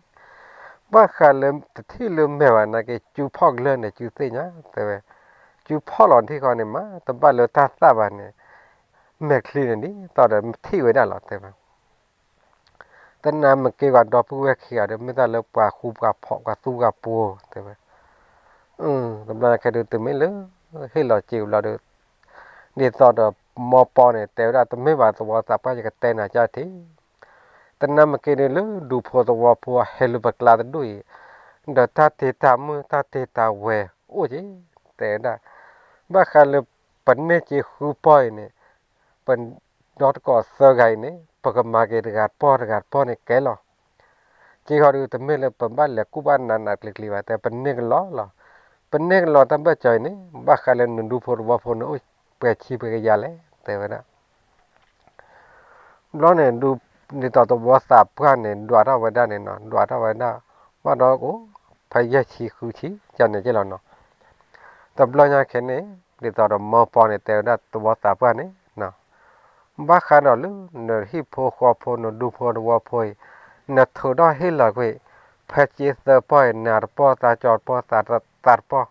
ၤ, ဘၣ်ဃးလၢတထံၣ်လၢမဲာ်ဘၣ်နာ်က့ စုဖီၣ်ကလၢာ်န့ၣ် စုသ့ၣ်ညါ တဲဝဲ, စုဖီၣ်လီၤထံၣ်ဃီန့ၣ်မး တဘၣ်လၢတၢ်သၣ်ဘၣ်န့ၣ်, မဲာ်ချံန့ၣ်ဒ်သိးဒီးထံၣ်ဝဲဒၣ်လီၤ တဲဝဲ တနၢ်မ့ၢ်က့ၤပှၤဒီပုၢ်ဝဲၢ်ခံဂၤဒီး မ့ၢ်တၢ်လၢပှၤဃူပှၤဖိးပှၤသူပှၤပှိၤ တဲဝဲ, တဘျီခဲဒုးတုၤမ့ၢ်လၢ ဟ့ၣ်လီၤစ့ဘျီဒီး, ဒ်သိးဒီးမီပီန့ၣ် တဲဝဲဒၣ်တမ့ၢ်ဘၣ်သဝီသးပှၢ်ယကတဲနၤကၢ်ထံး, တနၢ်မ့ၢ်က့ၤဒုးလၢဒူဖိသဝီဖိအဟဲလၢပကျါတဒူၣ်အံၤ, ဒီးတၢ်တ့တၢ်မုၢ်တၢ်တ့တၢ်ဝဲၤအိၣ်က့ၤ, တဲဝဲဒၣ်, ဘၣ်ဃးလၢပန့ၢ်စ့ဃုပီၢ်အံၤန့ၣ် ပဒီတကိးသၢဂၤအံၤန့ၣ် ပကမၤက့ၤတဂၤတပီၢ်တဂၤတပီၢ်န့ၣ်ကဲလီၤ. က့ဃီဒုး တမ့ၢ်လၢပဘၣ်လဲၤကူၣ်ဘၣ်နးနးကျံၤကျံၤဘၣ် တဲ ပန့ၢ်ကလီလီၤ. ပန့ၢ်ကလီတၢ်ဘၢၣ်စၢၤအံၤန့ၣ် ဘၣ်ဃးလၢနဒူဖိတဝီဖိန့ၣ် အိၣ်ပှဲၤဆံပှဲၤကယၤလဲၣ် တဲဝဲဒၣ်. ဘျီန့ၣ် ဒ်သိးသဝီသးပှၢ်န့ၣ် ဒွးထီၣ်ဝဲဒၣ်န့ၣ်နီၤ, ဒွးထီၣ်ဝဲဒၣ် ဘၣ်ဒီးအိၣ် ဖဲယဲၢ်ဆံဃုဆံ ကန့ၣ်က့လီၤနီၤ. တဘျီညါခဲန့ၣ် ဒ်သိးဒီးမိၢ်ပၢ်န့ၣ် တဲဝဲဒၣ်သဝီသးပှၢ်န့ၣ်နီၤ, ဘၣ်ဃးဒီးလၢ နဟံၣ်ဖိဃီဖိ နဒူဖိတဝီဖိအံၤ နထုးထီၣ်ဟ့ၣ်လီၤကွံာ် ဖဲစ့သၢပီၢ်အံၤ နၤတပီၢ် သးကၠီတပီၢ် သးတပီၢ်,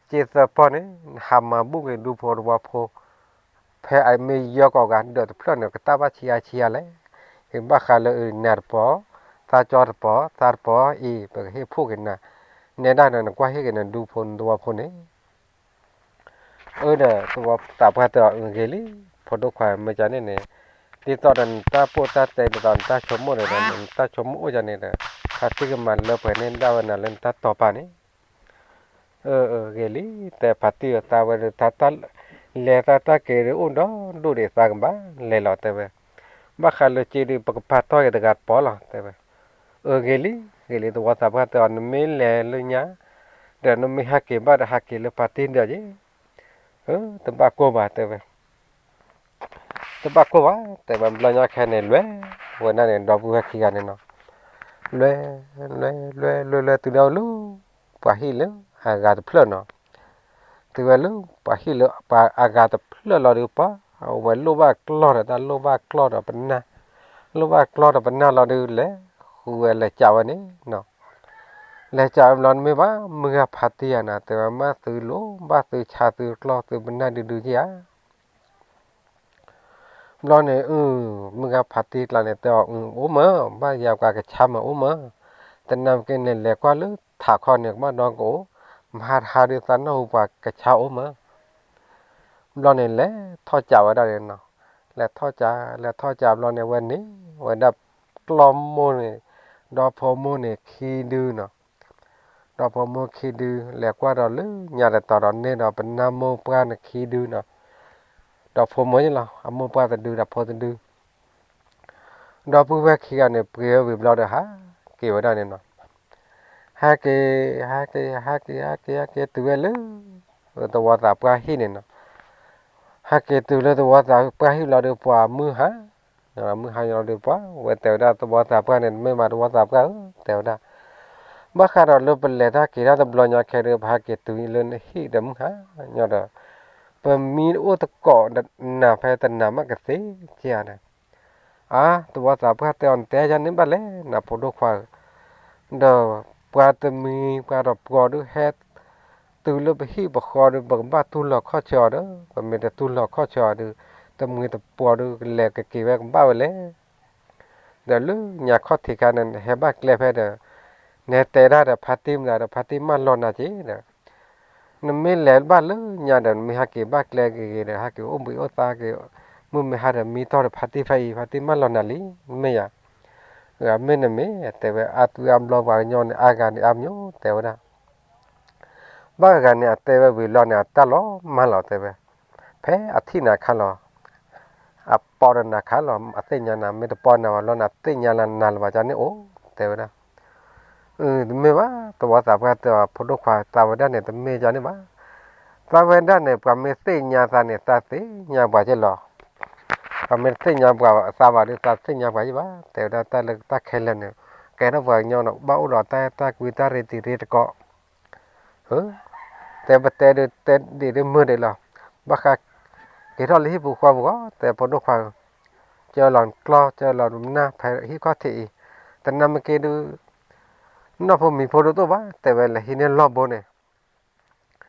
စ့သၢပီၢ်န့ၣ် နဟးမၤဘူၣ်က့ၤဒူဖိတဝီဖိ ဖဲအမ့ၢ်ယဲၢ်ကီးဂၤ ဒၢးတဖျၢၣ်န့ၣ် ကတၢ်ဘၣ်ဆံးအါဆံးအါလဲၣ်. ဘၣ်ဃးလၢနၤတပီၢ် သးကၠီတပီၢ် သးတပီၢ်အံၤ ပကဟ့ၣ်ဖှိၣ်က့ၤနၤ, နဲဒၣ်ဒီး နကွၢ်ဟ့ၣ်က့ၤနဒူဖိနသဝီဖိန့ၣ် အၢဒီး သဝီသးပှၢ်တဲအီၤ အဂ့ၤလံ, ဖိဒိၣ်ခွါ မ့ၢ်ကန့ၣ်န့ၣ် ဒ်သိးဒီးနတၢ်ပိၢ်တၢ်တဲ ဒ်သိးနတၢ်ဆိကမိၣ်န့ၣ်ဒီး နတၢ်ဆိကမိၣ်အိၣ်ဒ်န့ၣ်ဒီး ဖါတံၢ်ကမၤလၢပှဲၤန့ၢ်ဒၣ်ဝဲနၤလၢနတၢ်တီပာ်န့ၣ် အၢ ဂ့ၤလံ, တဲဖါတံၢ်အသးဝဲဒီး တၢ်လဲၤတၢ်တၢ်က့ၤဒီး အိၣ်ဒီဒူၣ်ဒံးသးကဘၣ်လဲၤလီၤ တဲဝဲ, ဘၣ်ဃးလၢစ့ဒီး ပကပာ်တီၢ်က့ၤတဂၤတပီၢ်လီၤ တဲဝဲ, အၢ ဂ့ၤလံ, ဂ့ၤလံ သဝီသးပှၢ်တဲအီၤ နမ့ၢ်လဲၤလၢညါ ဒီးနမ့ၢ်ဟဲက့ၤဘၣ်ဒီး ဟးက့ၤလၢဖါတံၢ်ဒီးယ့ၢ်, တဘၣ်ကိၢ်ဘၣ် တဲဝဲ, တဘၣ်ကိၢ်ဘၣ် တဲဝဲ, ဘျီညါခဲန့ၣ် လဲၤဝဲဒၣ်န့ၣ် ဒီပုၢ်ဝဲၢ်ခံဂၤန့ၣ်နီၤ, လဲၤ လဲၤ လဲၤ လဲၤ လဲၤ တုၤဒၣ်ဝဲလၢ ပှၤဟံၣ်လၢအဂၤတဖျၢၣ်နီၤ, တုၤဝဲလၢ ပှၤဟံၣ်လၢပှၤအဂၤတဖျၢၣ်လီၤဒီး ပှၤအဝဲလိၣ်ဘၣ်ကျီၢ်ဒီး တၢ်လိၣ်ဘၣ်ကျီၢ်ဒီးပနၢ်, လိၣ်ဘၣ်ကျီၢ်ဒီးပနၢ်လီၤဒီး လဲၤဃုဝဲလဲၤကးဝဲန့ၣ်နီၤ, လဲၤကးဝဲဘျီ နမ့ၢ်ဘၣ်မုၢ်ဂၤဖါတံၢ်ဧါနီၤ တဲဝဲ မ့ၢ်သုလိၣ်ဘၣ်သုဆါသုကျီၢ်သုပနၢ်ဒုဒုက့ဧါ ဘျီန့ၣ် အု မုၢ်ဂၤဖါတံၢ်ကျါန့ၣ် တဲအီၤ အု အိၣ်မး, ဘၣ်ယၤပှၤကဆါမးအိၣ်မး, တနၤမ့ၢ်က့န့ၣ် လဲၤကွၢ်လၢထးခီန့ၣ် ကဘၣ်ဒီကအိၣ်, မဟါတဟါဒုးသးနၢ်ဟူပှၤကဆါအိၣ်မး, ဘျီန့ၣ် လဲၤထီၣ်ကးဝဲဒၣ်န့ၣ်နီၤ, လဲၤထီၣ်ကး လဲၤထီၣ်ကးဘျီန့ၣ် ဝဲန့ၣ် ဝဲဒၣ်ကျီၢ်မိၢ်န့ၣ်, ဒီဖိမိၢ်န့ၣ်ခံဒုနီၤ ဒီဖိမိၢ်ခံဒု လဲၤကွၢ်ဒီးလၢညါတတီၤဒီးန့ၢ်ဒီးပနၢ်မိၢ်ပှၢ်န့ၣ်ခံဒုနီၤ, ဒီဖိမိၢ်ယလီၤ အမိၢ်ပှၢ်တဒု ဒီဖိတဒု, ဒီပုၢ်ဝဲၢ်ခံဂၤန့ၣ် ပှ့ၤဝဲဝံၤဘျီဒီး ဟးက့ၤဝဲဒၣ်န့ၣ်နီၤ, ဟးက့ၤ ဟးက့ၤ ဟးက့ၤ ဟးက့ၤ ဟးက့ၤတုၤဝဲလၢ သဝီသးပှၢ်ဟံၣ်န့ၣ်နီၤ, ဟးက့ၤတုၤလၢသဝီသးပှၢ်ဟံၣ်ဘျီဒီး ပှၤမုၢ်ဟါ မုၢ်ဟါညီလီၤဒီး ပှၤဝဲတဲဝဲဒၣ်သဝီသးပှၢ်န့ၣ် မ့ၢ်မးသဝီသးပှၢ်ဧၢ တဲဝဲဒၣ်, ဘၣ်ဃးဒီးလၢပလဲၤတၢ်က့ၤတၢ်တဘျီညါခဲဒီး ပဟးက့ၤတုၤလၢနဟံၣ်ဒီးမုၢ်ဟါညီဒီး ပမံအိၣ်သကိးနၤဖဲတနၤမးကသ့က့ဧါန့ၣ်, အါ သဝီသးပှၢ်တဲအီၤ နတဲယၤန့ၣ်ဘၣ်လဲၣ် နဖိဒိၣ်ခွါဧၢ, ဒီးပှၤတမှံၤပှၤဒီးပှီၤဒုးဟဲ တုၤလၢပဟံၣ်ပဃီဒီး ပကဘၣ်တူၢ်လိာ်ခီၣ်ဆၢအီၤဒီး ပမ့ၢ်တတူၢ်လိာ်ခီၣ်ဆၢအီၤဒီး တမှံၤတပှီၤဒီး ကလဲၤကက့ၤဝဲကဘၣ်ဝဲလဲၣ်, ဒီးလၢညါခီၣ်ထံးခါန့ၣ် နဟဲဘၣ်ကျဲဖဲဒီး နဟဲတဲဒၣ်ဒီးဖါတံၢ်မတၤဒီး ဖါတံၢ်မၢလီၤနၤက့ဒီး နမ့ၢ်လဲၤဘၣ်လၢညါဒီး နမ့ၢ်ဟဲက့ၤဘၣ်ကျဲဂ့ၤဂ့ၤဒီး ဟဲက့ၤအိၣ်ဘှံးအိၣ်သါက့ၤ မုၢ်မ့ၢ်ဟါဒီး မံတီၢ်ဒီးဖါတံၢ်ဖဲအံၤ ဖါတံၢ်မၢလီၤနၤလံ မ့ၢ်ယၤ, မ့ၢ်နမ့ၢ် တဲဝဲ အါတုၤအါဘျီပှၤကညီန့ၣ် အါဂၤန့ၣ်အါမၠိ တဲဝဲဒၣ် ဘၣ်ဂၤန့ၣ် အတဲဝဲဝံၤလီၤန့ၣ် အတၢ်လီၤမၢ်လီၤ တဲဝဲ, ဖဲအထံၣ်နၤခါလီၤ, အပိာ်ဒီးနၤခါလီၤ အသ့ၣ်ညါနၤ မ့ၢ်တပိာ်နၤဘၣ်လီၤန့ၣ် အသ့ၣ်ညါလၢနၤလၢၤဘၣ်ကန့ၣ်အိၣ် တဲဝဲဒၣ်, အၢ တမ့ၢ်ဘၣ် သဝီသးပှၢ်တဲအီၤ ဖိဒိၣ်ခွါ သးဝဲဒၣ်န့ၣ် တမ့ၢ်ကန့ၣ်ဘၣ်, သးဝဲဒၣ်န့ၣ် ပှၤမ့ၢ်သ့ၣ်ညါသးန့ၣ် သးသ့ၣ်ညါပှၤက့လီၤ ပှၤမ့ၢ်တသ့ၣ်ညါပှၤသးဘၣ်ဒီး သးသ့ၣ်ညါပှၤယံၣ်ဘၣ် တဲဝဲဒၣ် တၢ်လၢတၢ်ခဲလၢာ်န့ၣ် ကဲထီၣ်ပှၤကညီန့ၣ် ဘၣ်အိၣ်ဒီးတၢ်အဲၣ်တၢ်ကွံတၢ်ရ့တံၤရ့တကိး, တဲပတဲဒုးတဲဒံးဒုးမုာ်ဒံးလီၤ, ဘၣ်ဃးက့ၤထီၣ်လၢဟံၣ်ပူၤဃီပူၤဂီၢ် တဲဖိဒိၣ်ခွါဧၢ, ကၢလီၤကျီၢ် ကၢလီၤနၢ်ဖဲဟံၣ်ခီၣ်ထံးအံၤ, တနၤမ့ၢ်က့ဒုး နီၢ်ဖိမံၤဖိဒိၣ်တိၢ်ဘၣ် တဲဝဲလဲၤဟံးန့ၢ်လီၢ်ဘိန့ၣ် ဘၣ်ဃးပှၤလၢ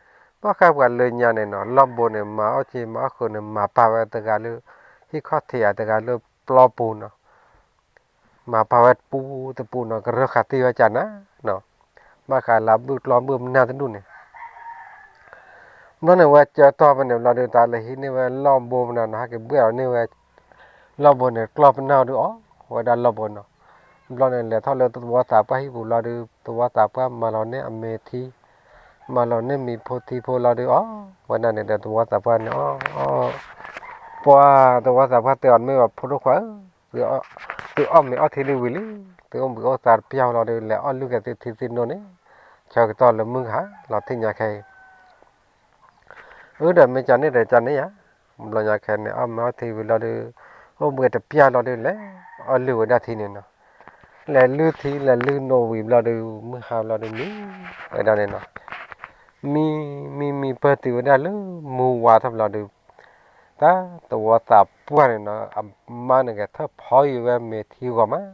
ညါန့ၣ်နီၤ လီၢ်ဘိန့ၣ် မၤအီၣ်က့ၤမၤအီၣ်ဃုာ်န့ၣ် မၤပာ်ဝဲတဂၤလၢ ဟံၣ်ခီၣ်ထံးဧါ တဂၤလၢပျီပူၤနီၤ, မၤပာ်ဝဲတပူၤတပူၤနီၤ ကရၢၢ်ဃာ်တံၢ်ဝဲကၢ်နၤနီၤ, ဘၣ်ဃးလၢအဘုၣ်ကျီၢ်ဘုၣ်မနၢ်တဒူၣ်န့ၣ် ဘျီန့ၣ်ဝဲကၢထီၣ်ဖဲန့ၣ်ဘျီဒီး တၢ်လဲၤဟံးန့ၢ်ဝဲလီၢ်ဘိမနုၤနီၤ ဟဲက့ၤဘှဲၣ်အီၤန့ၢ်ဝဲ လီၢ်ဘိန့ၣ် ကျီၢ်ပနၢ်အီၤဒုးအီၣ်ဝဲဒၣ်လီၢ်ဘိနီၤ, ဘျီန့ၣ် လဲၤထီၣ်လၢသဝီသးပှၢ်ဟံၣ်ပူၤလီၤဒုး သဝီသးပှၢ်မၤလီၤန့ၢ်အမ့ၤထံ မၤလီၤန့ၢ်မံၤဖိထံဖိလီၤဒုးအီၣ်ဝဲဒၣ်န့ၣ်ဒီး သဝီသးပှၢ်န့ၣ်အီၣ် ပှၤသဝီသးပှၢ်တဲအီၤ မ့ၢ်ဘၣ်ဖိဒိၣ်ခွါဧၢ, သုအီၣ်မ့ၤအီထံဒုးဝံၤလံ, သုအိၣ်ဘှံးအိၣ်သါတပျၢ်လီၤဒီး လဲၤအီၣ်လုၢ်က့ၤသုထံသုနိန့ၣ် ဆၢကတီၢ်လၢမုၢ်ဟါလီၤ ထံၣ်ညါခဲအံၤ အၢ ဒီးမ့ၢ်ကန့ၣ်ဒီးကန့ၣ်ယါ, ဘျီညါခဲန့ၣ် အီၣ်မ့ၤအီထံဝံၤလီၤဒီး အိၣ်ဘှံးတပျၢ်လီၤဒီး လဲၤအီၣ်လုၢ်ဝဲဒၣ်ထံန့ၣ်နီၤ, လဲၤလုၢ်ထံ လဲၤလုၢ်နိဝံၤဘျီဒီး မုၢ်ဟါဘျီဒီး မံဝဲဒၣ်န့ၣ်နီၤ, မံ မံ မံပၢၢ်တုၤဝဲဒၣ်လၢမုၢ်ဝါထီၣ်ဘျီဒီး တၢ်သဝီသးပှၢ်န့ၣ်နီၤ အမါန့ၣ်ဂဲၤထၢၣ်ဖီယံၤဝဲမ့ၤထံဂီၤမး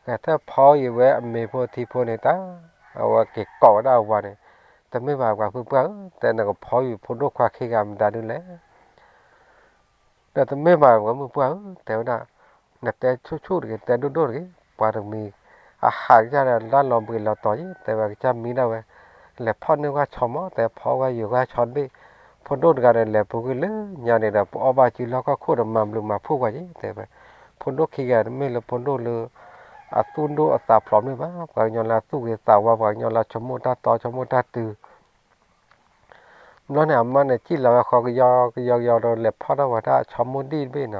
ဂဲၤထၢၣ်ဖီယံၤဝဲအမ့ၤဖိထံဖိန့ၣ်တၢ်, အဝဲက့ၤကိးဝဲဒၣ်အဝၤန့ၣ်, တမ့ၢ်ဘၣ်ပှၤဖုပှၢ်ဧၢ, တဲနကဖီယံၤဖိဒိၣ်ခွါခံဂၤမတၤဒုလဲၣ်, ဒီးတမ့ၢ်ဘၣ်ပှၤမုၢ်ပှၢ်ဧၢ, တဲဝဲဒၣ်, နတဲဆူၣ်ဆူၣ်တဂ့ၤ, တဲဒိၣ်ဒိၣ်တဂ့ၤ, ပှၤတမံၤ အဟးကစၢ်ဒီးလၢလီၤဘှံးလီၤတီၤယံၤ, တဲဝဲကစၢ်မံဒၣ်ဝဲ, လဲၤဖီၣ်န့ၢ်ဝဲဆီမီၤ, တဲဖီဝဲယံၤဝဲဆီတဘ့ၣ်, ဖိဒိၣ်တဂၤဒီးလဲၤပူၤကွံာ်လၢညါန့ၣ်ဒီး ပအီၣ်ဘၣ်စုလီၢ်ခီၣ်ခိၣ်ဒီးမၤဘျုးမၤဖှိၣ်ကွၢ်ယံၤ, တဲဝဲ ဖိဒိၣ်ခံဂၤတမ့ၢ်လၢဖိဒိၣ်လၢ အသူၣ်ဒိၣ်အသးဖျိးမ့ၢ်ဘၣ်, ပှၤကညီလၢအသူၣ်ဂ့ၤသးဝါ, ပှၤကညီလၢအဆိကမိၣ်တၢ်တီ ဆိကမိၣ်တၢ်တုၤ, ဘျီန့ၣ် အမါန့ၣ် စံၣ်လီၤဝဲဃီကယီကယီကယီဒီး လဲၤဖီၣ်ထီၣ်ဝဲဒၣ်ဆီမိၢ်ဒံၣ်တဘ့ၣ်နီၤ,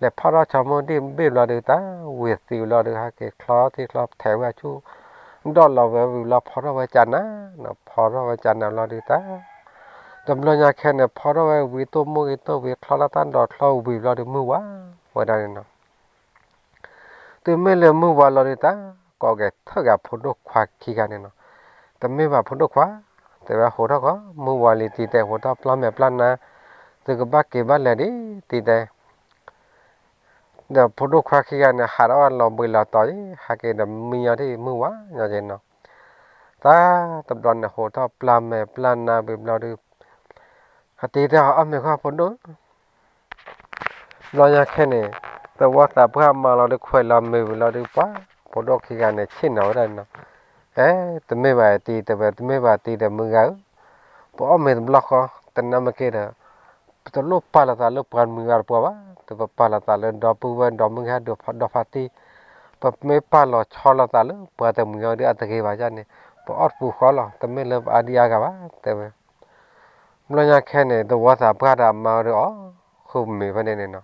လဲၤဖီၣ်ထီၣ်ဆီမိၢ်ဒံၣ်တဘ့ၣ်ဘျီဒီး တၢ်ဝံၤသံးဘျီဒီး ဟဲက့ၤချီထံချီထဲးဝဲဆူၣ်, ဒီးလီၤဝဲဝံၤဘျီ ဖီၣ်ထီၣ်ဝဲကနၤ, ဖီၣ်ထီၣ်ဝဲကနၤဘျီဒီးတၢ် တဘျီညါခဲန့ၣ် ဖီၣ်ထီၣ်ဝဲဝံၤ တိၢ်မိၢ်ဂ့ၤတိၢ်ဝံၤ ချီလၢတၢ်ဒိးချီဝံၤဘျီဒီး မုၢ်ဝါဝဲဒၣ်န့ၣ်နီၤ, တုၤမ့ၢ်လၢမုၢ်ဝါလီၤဒီး တၢ်ကိးက့ၤထၢၣ်က့ၤအဖိဒိၣ်ခွါခံဂၤန့ၣ်နီၤ, တမ့ၢ်ဘၣ်ဖိဒိၣ်ခွါ, တဲဝဲဟိးထီၣ်ဃီ, မုၢ်ဝါလံတံၤတဲ ဟိးထီၣ်ပျၢ်မဲာ်ပျၢ်နါ, သုကဘၣ်က့ၤဘၣ်လဲၤဒ်တံၤတဲ ဒီးဖိဒိၣ်ခွါခံဂၤန့ၣ် ဟးထီၣ်ဝဲလီၤဘှံးလီၤတီၤအံၤ ဟးက့ၤဒီးမံညီဒ်မုၢ်ဝါညီက့ၤနီၤ, တၢ်တဘျီန့ၣ် ဟိးထီၣ်ပျၢ်မဲာ်ပျၢ်နါဝံၤဘျီဒီး အတံၤတဲအီၤ အီၣ်မ့ၤဃီဖိဒိၣ်, ဘျီညါခဲန့ၣ် သဝီသးပှၢ်မၤလီၤဒီး ခွဲးလီၤမ့ၤဝံၤလီၤဒီး ပှၤဖိဒိၣ်ခံဂၤန့ၣ် ဆ့ၣ်နီၤဝဲဒၣ်နီၤ, အဲ တမ့ၢ်ဘၣ်တံၤ တဲဝဲ တမ့ၢ်ဘၣ်တံၤဒီး မုၢ်ဂၤဧၢ, ပအီၣ်မ့ၤတဘျီဃီ, တနၢ်မ့ၢ်က့ၤဒီး ပတလိၣ်ပာ်လီၤသးလၢပှၤတမှံၤဂၤတပှၢ်ဘၣ်, တပပာ်လီၤသးလၢဒီပုၢ်ဝဲၢ်ဒီမုၢ်ဂၤဒီးဖါတံၢ်, ပမ့ၢ်ပာ်လီၤဆီလီၤသးလၢပှၤတမှံၤအီၤဒီးအတဂ့ၤဘၣ်န့ၣ်, ပအီၣ်တပူၤဃီလီၤ, တမ့ၢ်လၢပအါဒံအါဂၤဘၣ် တဲဝဲ ဘျီညါခဲန့ၣ် သဝီသးပှၢ်ဒီးအမါဒီးအီၣ်ဃုာ်မ့ၤဖဲန့ၣ်န့ၣ်နီၤ,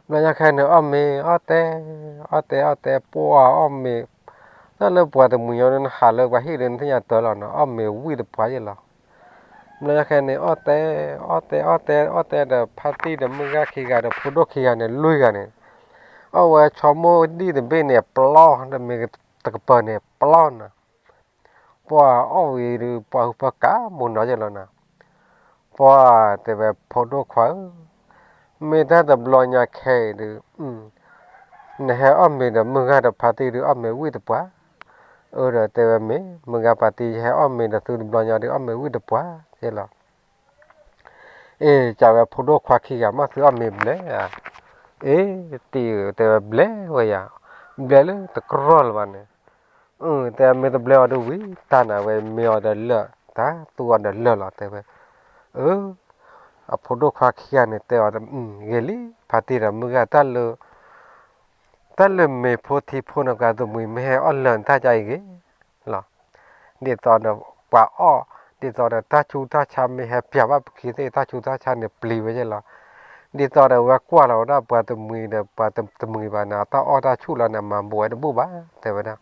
ဘျီညါခဲန့ၣ် အီၣ်မ့ၤအီၣ်တဲ, အီၣ်တဲအီၣ်တဲ ပှၢ်အီၣ်မ့ၤ, တၢ်လၢပှၤတမှံၤညီဒ်နဟးလၢပှၤဟံၣ်ဒီး နသ့ၣ်ညါတၢ်လီၤနီၤ, အီၣ်မ့ၤဝံၣ်တပှၢ်ယဲၢ်လီၤ, ဘျီညါခဲန့ၣ် အီၣ်တဲ, အီၣ်တဲအီၣ်တဲအီၣ်တဲဒီး ဖါတံၢ်ဒီးမုၢ်ဂၤခံဂၤဒီး ဖိဒိၣ်ခံဂၤန့ၣ် လွံၢ်ဂၤန့ၣ်, အီၣ်ဝဲဆီမိၢ်ဒံၣ်တဘ့ၣ်န့ၣ် ပျီ, ဒီးမ့ၤတကပၤန့ၣ် ပျီနီၤ ပှၤအီၣ်ဝံၤဒီး ပှၤဟုဖၢကးမူၤနီၤယဲၢ်လီၤနီၤ, ပှၤတဲဝဲ ဖိဒိၣ်ခွါဧၢ, မ့ၢ်တၢ်တဘျီညါခဲအံၤဒီး နဟဲအီၣ်မ့ၤဒီးမုၢ်ဂၤဒီးဖါတံၢ်ဒီး အီၣ်မ့ၤဝံၣ်တပှၢ်, အၢ ဒီးတဲဝဲ မ့ၢ်မုၢ်ဂၤဖါတံၢ် ယဟဲအီၣ်မ့ၤဒီးသုတဘျီညါဒီး အီၣ်မ့ၤဝံၣ်တပှၢ်ယဲၢ်လီၤ အ့ ကးဝဲ ဖိဒိၣ်ခွါခံဂၤ မ့ၢ်သုအီၣ်မ့ၤဘျဲဧါ, အ့ တံၤဧၢ တဲဝဲ ဘျဲဝဲယၤ, ဘျဲလၢတကြၢးလၢၤဘၣ်န့ၣ်, တဲမ့ၢ်တဘျဲအီၤဒီးဝံၤ တၢ်နၤဝဲ မ့ၢ်အီၤဒီးလၢာ် တၢ်သူအီၤဒီးလၢာ်လီၤ တဲဝဲ, အၢ အဖိဒိၣ်ခွါခံဂၤန့ၣ် တဲအီၤ ဂ့ၤလံ ဖါတံၢ်ဒီးမုၢ်ဂၤ တၢ်လၢ တၢ်လၢမ့ၤဖိထံဖိန့ၣ် ပှၤတမှံၤမ့ၢ်ဟဲအီၣ်လၢာ်န့ၣ် တၢ်ကအံၤဂ့ၤလီၤ, ဒ်သိးဒီးပှၤအီၣ်, ဒ်သိးဒီးတၢ်ဆူးတၢ်ဆါမ့ၢ်ဟဲပျးဘၣ်ပခံသ့ၣ် တၢ်ဆူးတၢ်ဆါန့ၣ်ပျံၤဝဲယဲၢ်လီၤ, ဒ်သိးဒီးဝဲကွၢ်လီၤဝဲဒၣ်ပှၤတမှံၤဒီး ပှၤတမှံၤဘၣ်န့ၣ် အတၢ်အီၣ်တၢ်ဆူၣ်လီၤန့ၣ် မၤဘူးဝဲတဘူၣ်ဘၣ် တဲဝဲဒၣ်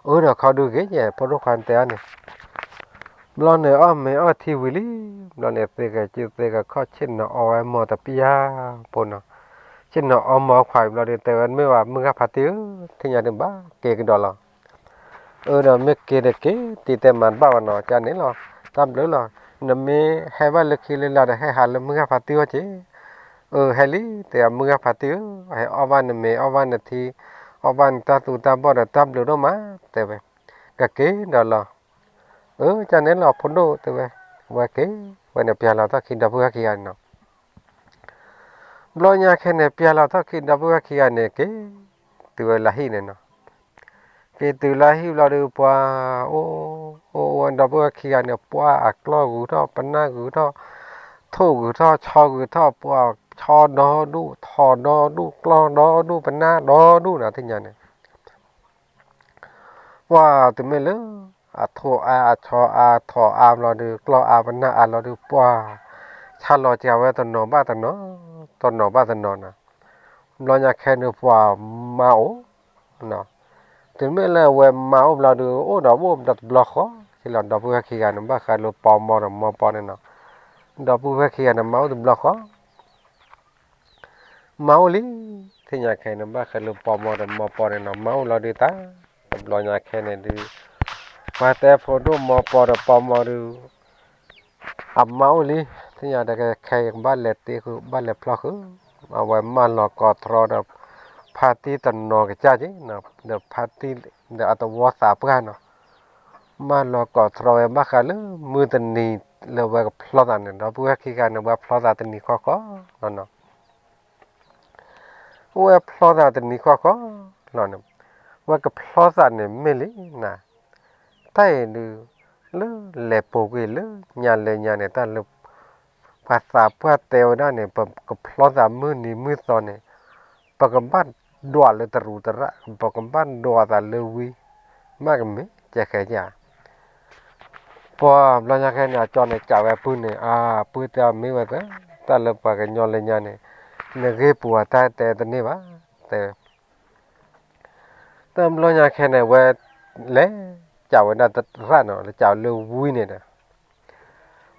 အၢ ဒီးခီဒုဂ့ၤယဲၢ် ဖိဒိၣ်ခွါတဲအီၤန့ၣ်, ဘျီန့ၣ် အီၣ်မ့ၤအီၣ်ထံဝံၤလံ, ဘျီန့ၣ် သ့ကစုသ့ကခီၣ် ဆ့ၣ်နီၤအီဝဲမီၢ်တပျၢ်ဖိနီၤ, ဆ့ၣ်နီၤအီမီၢ်ခွါဘျီဒီး တဲဝဲ မ့ၢ်ဝဲမုၢ်ဂၤဖါတံၢ်ဧၢ, ထံၣ်ညါဒုးဘၣ်က့ၤကဒီးလီၤ, အၢ ဒီးမ့ၢ်က့ၤတက့ၤ တံၤတဲမၤတဘၣ်ဘၣ်နီၤ ကန့ၣ်လီၤ, တၢ်ဘျုးလီၤ, နမ့ၢ်ဟဲဘၣ်လၢခံလၢလာ်ဒီး ဟဲဟးလၢမုၢ်ဂၤဖါတံၢ်အီၤက့ၤ အၢ ဟဲလံ တဲ မုၢ်ဂၤဖါတံၢ်ဧၢ, ဟဲအီၣ်ဘၣ်နမ့ၤ အီၣ်ဘၣ်နထံ, အီၣ်ဘၣ်နတၢ်သူတၢ်ဘီၣ်ဒီး တၢ်ဘျုးဒိၣ်မး တဲဝဲ, ကက့ၤဒီးလီၤ, အၢ ကန့ၣ်လီၤ ဖိဒိၣ်တဲဝဲ, ဝဲက့ၤဝဲန့ၣ် ပျၢ်လီၤထီၣ်ခံဒီပုၢ်ဝဲၢ်ခံဂၤန့ၣ်နီၤ, ဘျီညါခဲန့ၣ် ပျၢ်လီၤထီၣ်ခံဒီပုၢ်ဝဲၢ်ခံဂၤန့ၣ် က့ၤတုၤဝဲလၢဟံၣ်န့ၣ်နီၤ က့ၤတုၤလၢဟံၣ်ဘျီဒီး ပှၤအိၣ်အိၣ်ဝဲဒီပုၢ်ဝဲၢ်ခံဂၤန့ၣ် ပှၤအကျီၢ်ဂုၤထီၣ် ပနၢ်ဂုၤထီၣ် ထိၣ်ဂုၤထီၣ် ဆီဂုၤထီၣ် ပှၤဆီဒီဒူၣ် ထိၣ်ဒီဒူၣ် ကျီၢ်ဒီဒူၣ် ပနၢ်ဒီဒူၣ်နီၤ သ့ၣ်ညါန့ၣ် ပှၤတမ့ၢ်လၢ အထိၣ်အါ အဆီအါ ထိၣ်အါဘျီဒီး ကျီၢ်အါ ပနၢ်အါဘျီဒီး ပှၤဆါလီၤစှၤဝဲတနီၤဘၣ်တနီၤ တနီၤဘၣ်တနီၤနီၤ ဘျီညါခဲန့ၣ်ပှၤမါအိၣ်, တုၤမ့ၢ်လၢအဝဲမါအိၣ်ဘျီဒုး အိၣ်ဒီးအိၣ်ဒီးတဘျီဃီ, ဒီပုၢ်ဝဲၢ်ခံဂၤန့ၣ်ဘၣ်ဃးလၢပီမီဒီးမီပီန့ၣ်နီၤ, ဒီပုၢ်ဝဲၢ်ခံဂၤန့ၣ် မါအိၣ်တဘျီဃီ မါအိၣ်လံ, သ့ၣ်ညါခဲန့ၣ် ဘၣ်ဃးလၢပီမီဒီးမီပီန့ၣ်နီၤ, မါအိၣ်လီၤဒုးတၢ်, တဘျီညါခဲန့ၣ်ဒုး ပှၤတဲဖိဒိၣ်မီပီဒီးပီမီဒုး အမါအိၣ်လံ, သ့ၣ်ညါတၢ်ခဲခဲကဘၣ်လဲၤတ့ဃုာ် ဘၣ်လဲၤဖျီဃုာ်, အဝဲမၢလီၤကိးတြီဒီး ဖါတံၢ်တနီၤကစၢ်က့ၤ, ဒီးဖါတံၢ်ဒီးအသဝီသးပှၢ်နီၤ, မၢလီၤကိးတြီဝဲဘၣ်ဃးလၢမုၢ်တနံၤလၢဝဲကဖျီသးန့ၣ် ဒီပုၢ်ဝဲၢ်ခံဂၤန့ၣ် ဝဲဖျီသးတနံၤဃီဃီလီၤနီၤ ဝဲဖျီသးတနံၤဃီဃီလီၤန့ၣ်, ဝဲကဖျီသးန့ၣ်မ့ၢ်လံနၤ, တၢ်အံၤဒုး လၢလဲၤပိာ်ကွံာ်လၢညါလဲၤညါန့ၣ် တၢ်လၢ ပှၤသးပှၢ်တဲဝဲဒၣ်န့ၣ် ပကဖျီသးမုၢ်နံၤမုၢ်သီန့ၣ်, ပကဘၣ်ဒွးလၢတရူးတရၣ်, ပကဘၣ်ဒွးသးလၢဝံ, မ့ၢ်ကမ့ၢ်ကဲဃဲဧါ ပှၤဘျီညါခဲန့ၣ် အကၠီန့ၣ်ကးဝဲပုၢ်န့ၣ်, အပုၢ်တဲအီၤမ့ၢ်ဝဲသ့, တၢ်လၢပှၤကညီလၢညါန့ၣ်, နဂ့ၢ်ပူၤအတၢ်တဲတန့ၢ်ဘၣ်, တဲဝဲ, တဘျီညါခဲန့ၣ် ဝဲလဲၤကးဝဲဒၣ်တရၣ်နီၤ, လဲၤကးလၢဝံန့ၣ်ဒီး,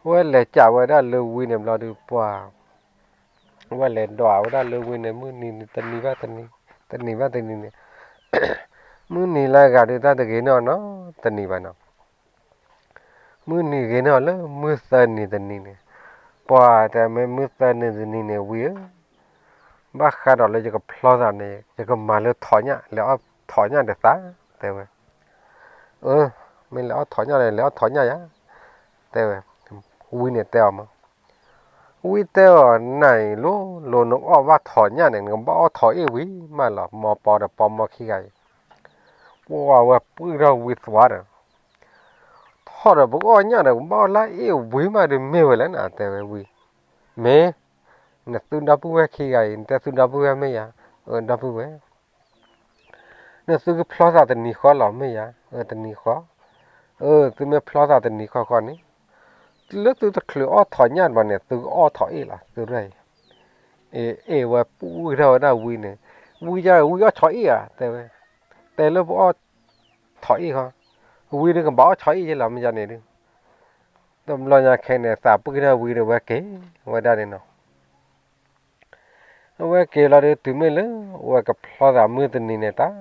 ဝဲလဲၤကးဝဲဒၣ်လၢဝံန့ၣ်ဘျီဒုးပှၤ ဝဲလဲၤဒွးဝဲဒၣ်လၢဝံန့ၣ် မုၢ်နံၤတနံၤဘၣ်တနံၤ, တနံၤဘၣ်တနံၤန့ၣ်, မုၢ်နံၤလၢအဂၤဒုးတၢ်တဂ့ၤန့ၢ်အီၤနီတနံၤဘၣ်နီၤ, မုၢ်နံၤဂ့ၤန့ၢ်အီၤလၢမုၢ်သၢနံၤတနံၤန့ၣ်, ပှၤတဲမ့ၢ်မုၢ်သၢနံၤတနံၤန့ၣ် ဝံဧၢ, ဘၣ်ဃးဒီးလၢယကဖျီသးန့ၣ် ယကမၤလၢထိးညၣ် လဲၤအီၣ်ထိးညၣ်ဒီးသး, တဲဝဲ, အၢ, မ့ၢ်လဲၤအီၣ်ထိးညၣ်န့ၣ် လဲၤအီၣ်ထိးညၣ်ယၤ, တဲဝဲ, ဝံန့ၣ်တဲအီၤမး ဝံတဲအီၤ နၤအံၤလိၤလိၤ နကအီၣ်ဘၣ်ထိးညၣ်န့ၣ် နကဘၣ်အီၣ်ထိးအ့ၣ်ဝံၤမးလီၤ, မီပီဒီးပီမီခံဂၤအံၤ, ပှၤဝဲပှၢ်ထီၣ်ဝံသွါဒီး, ထိးဒီးပကအီၣ်ညၣ်ဒီး ကဘၣ်အီၣ်လၢအ့ၣ်ဝံၤမးဒီးမ့ၢ်ဝဲလဲၣ်နၤ တဲဝဲဝံ, မ့ၢ်, နသုဒီပုၢ်ဝဲၢ်ခံဂၤအံၤ နတဲသုဒီပုၢ်ဝဲၢ်မ့ၢ်ယၤ, အၢ ဒီပုၢ်ဝဲၢ် နသုကဖျီသးတနံၤဃီလီၤမ့ၢ်ယၤ, အၢ တနံၤဃီ, အၢ သုမ့ၢ်ဖျီသးတနံၤဃီဃီန့ၣ်, လၢသုတချုးအီၣ်ထိးညၣ်ဘၣ်န့ၣ် သုကအီၣ်ထိးအ့ၣ်လီၤ သုရဲၣ်အံၤ, အ့ၣ်ဝဲပှၢ်ထီၣ်ဝဲဒၣ်ဝံန့ၣ်, ဝံယၤ ဝံအီၣ်ထိးအ့ၣ်ဧါ တဲဝဲ, တဲလၢပအီၣ်ထိးအ့ၣ်ဃီ, ဝံဒုးကဘၣ်အီၣ်ထိးအ့ၣ်ယဲလီၤမ့ၢ်ယၤန့ၣ်ဒုး, တဘျီညါခဲန့ၣ် သးပှၢ်ထီၣ်ဝံဒီးဝဲက့ၤဝဲဒၣ်န့ၣ်နီၤ အဝဲက့ၤလီၤဒုးတုၤမ့ၢ်လၢ အဝဲကဖျီသးမုၢ်တနံၤန့ၣ်တၢ်,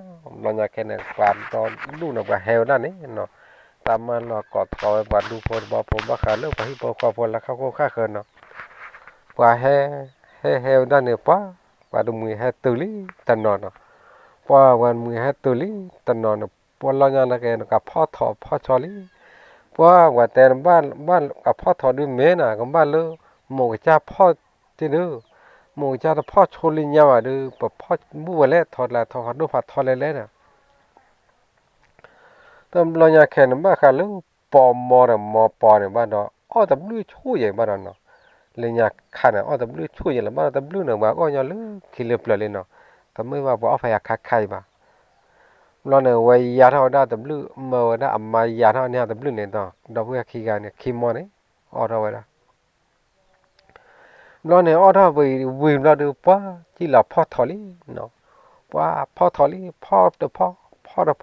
ဘျီညါခဲန့ၣ် ပှၤဒီဒူၣ်န့ၣ် ပှၤဟဲဝဲဒၣ်န့ၣ်နီၤ, တၢ်မၢလီၤကိးထီၣ်ဝဲပှၤဒူဖိတဘီဖိ ဘၣ်ဃးလၢပှၤဟံၣ်ဖိဃီဖိလၢခါဃိခါဃၢၤနီၤ, ပှၤဟဲ, ဟဲဟဲဝဲဒၣ်န့ၣ် ပှၤ, ပှၤတမှံၤဟဲတုၤလံတနီၤနီၤ, ပှၤဝဲတမှံၤဟဲတုၤလံတနီၤန့ၣ် ပှၤလီၤညါန့ၣ်က့ၤ နကဖီၣ်ထိးဖီၣ်ဆီလံ, ပှၤဝဲတဲနဘၣ်, ဘၣ်ကဖီၣ်ထိးဒုးမ့ၢ်နၤ ကဘၣ်လၢ မိၢ်ကစၢ်ဖီၣ်တ့ၢ်ဒုး, မိၢ်ကစၢ်တဖီၣ်ဆိလၢညါဘၣ်ဒုး ပဖီၣ်ဘူၣ်ဝဲလဲၣ် ထိးတလးထိးဖးဒိၣ်ဖးထီလဲၣ်လဲၣ်ဒီး တဘျီညါခဲန့ၣ် ဘၣ်ဃးလၢ ပီမီဒီးမီပီန့ၣ်ဘၣ်ဒီး အီၣ်တဘျုးဆူၣ်ယဲၢ်ဘၣ်ဒီးနီၤ, လၢညါခါန့ၣ် အီၣ်တဘျုးဆူၣ်ယဲၢ်လၢၤဘၣ်ဒီး တဘျုးန့ၣ် ပှၤအီၣ်ညီလၢခံလၢပျၢၤလံနီၤ, တမ့ၢ်ဘၣ်ပှၤအီၣ်ဖးယၤခါခါအံၤဘၣ်. ဘျီန့ၣ် ဝဲယါထီၣ်ဝဲဒၣ်တဘျုး မၢဝဲဒၣ်အမါယါထီၣ်န့ၢ်တဘျုးန့ၣ်ဒီး ဒီပုၢ်ဝဲၢ်ခံဂၤန့ၣ် ခံမီန့ၣ် အီၣ်ထီၣ်ဝဲဒၣ် ဘျီန့ၣ် အီၣ်ထီၣ်ဝံၤဘျီဒုး ပှၤကံၣ်လီၤဖီၣ်ထိးလံနီၤ, ပှၤဖီၣ်ထိးလံ ဖီၣ်တဖီၣ် ဖီၣ်တဖီၣ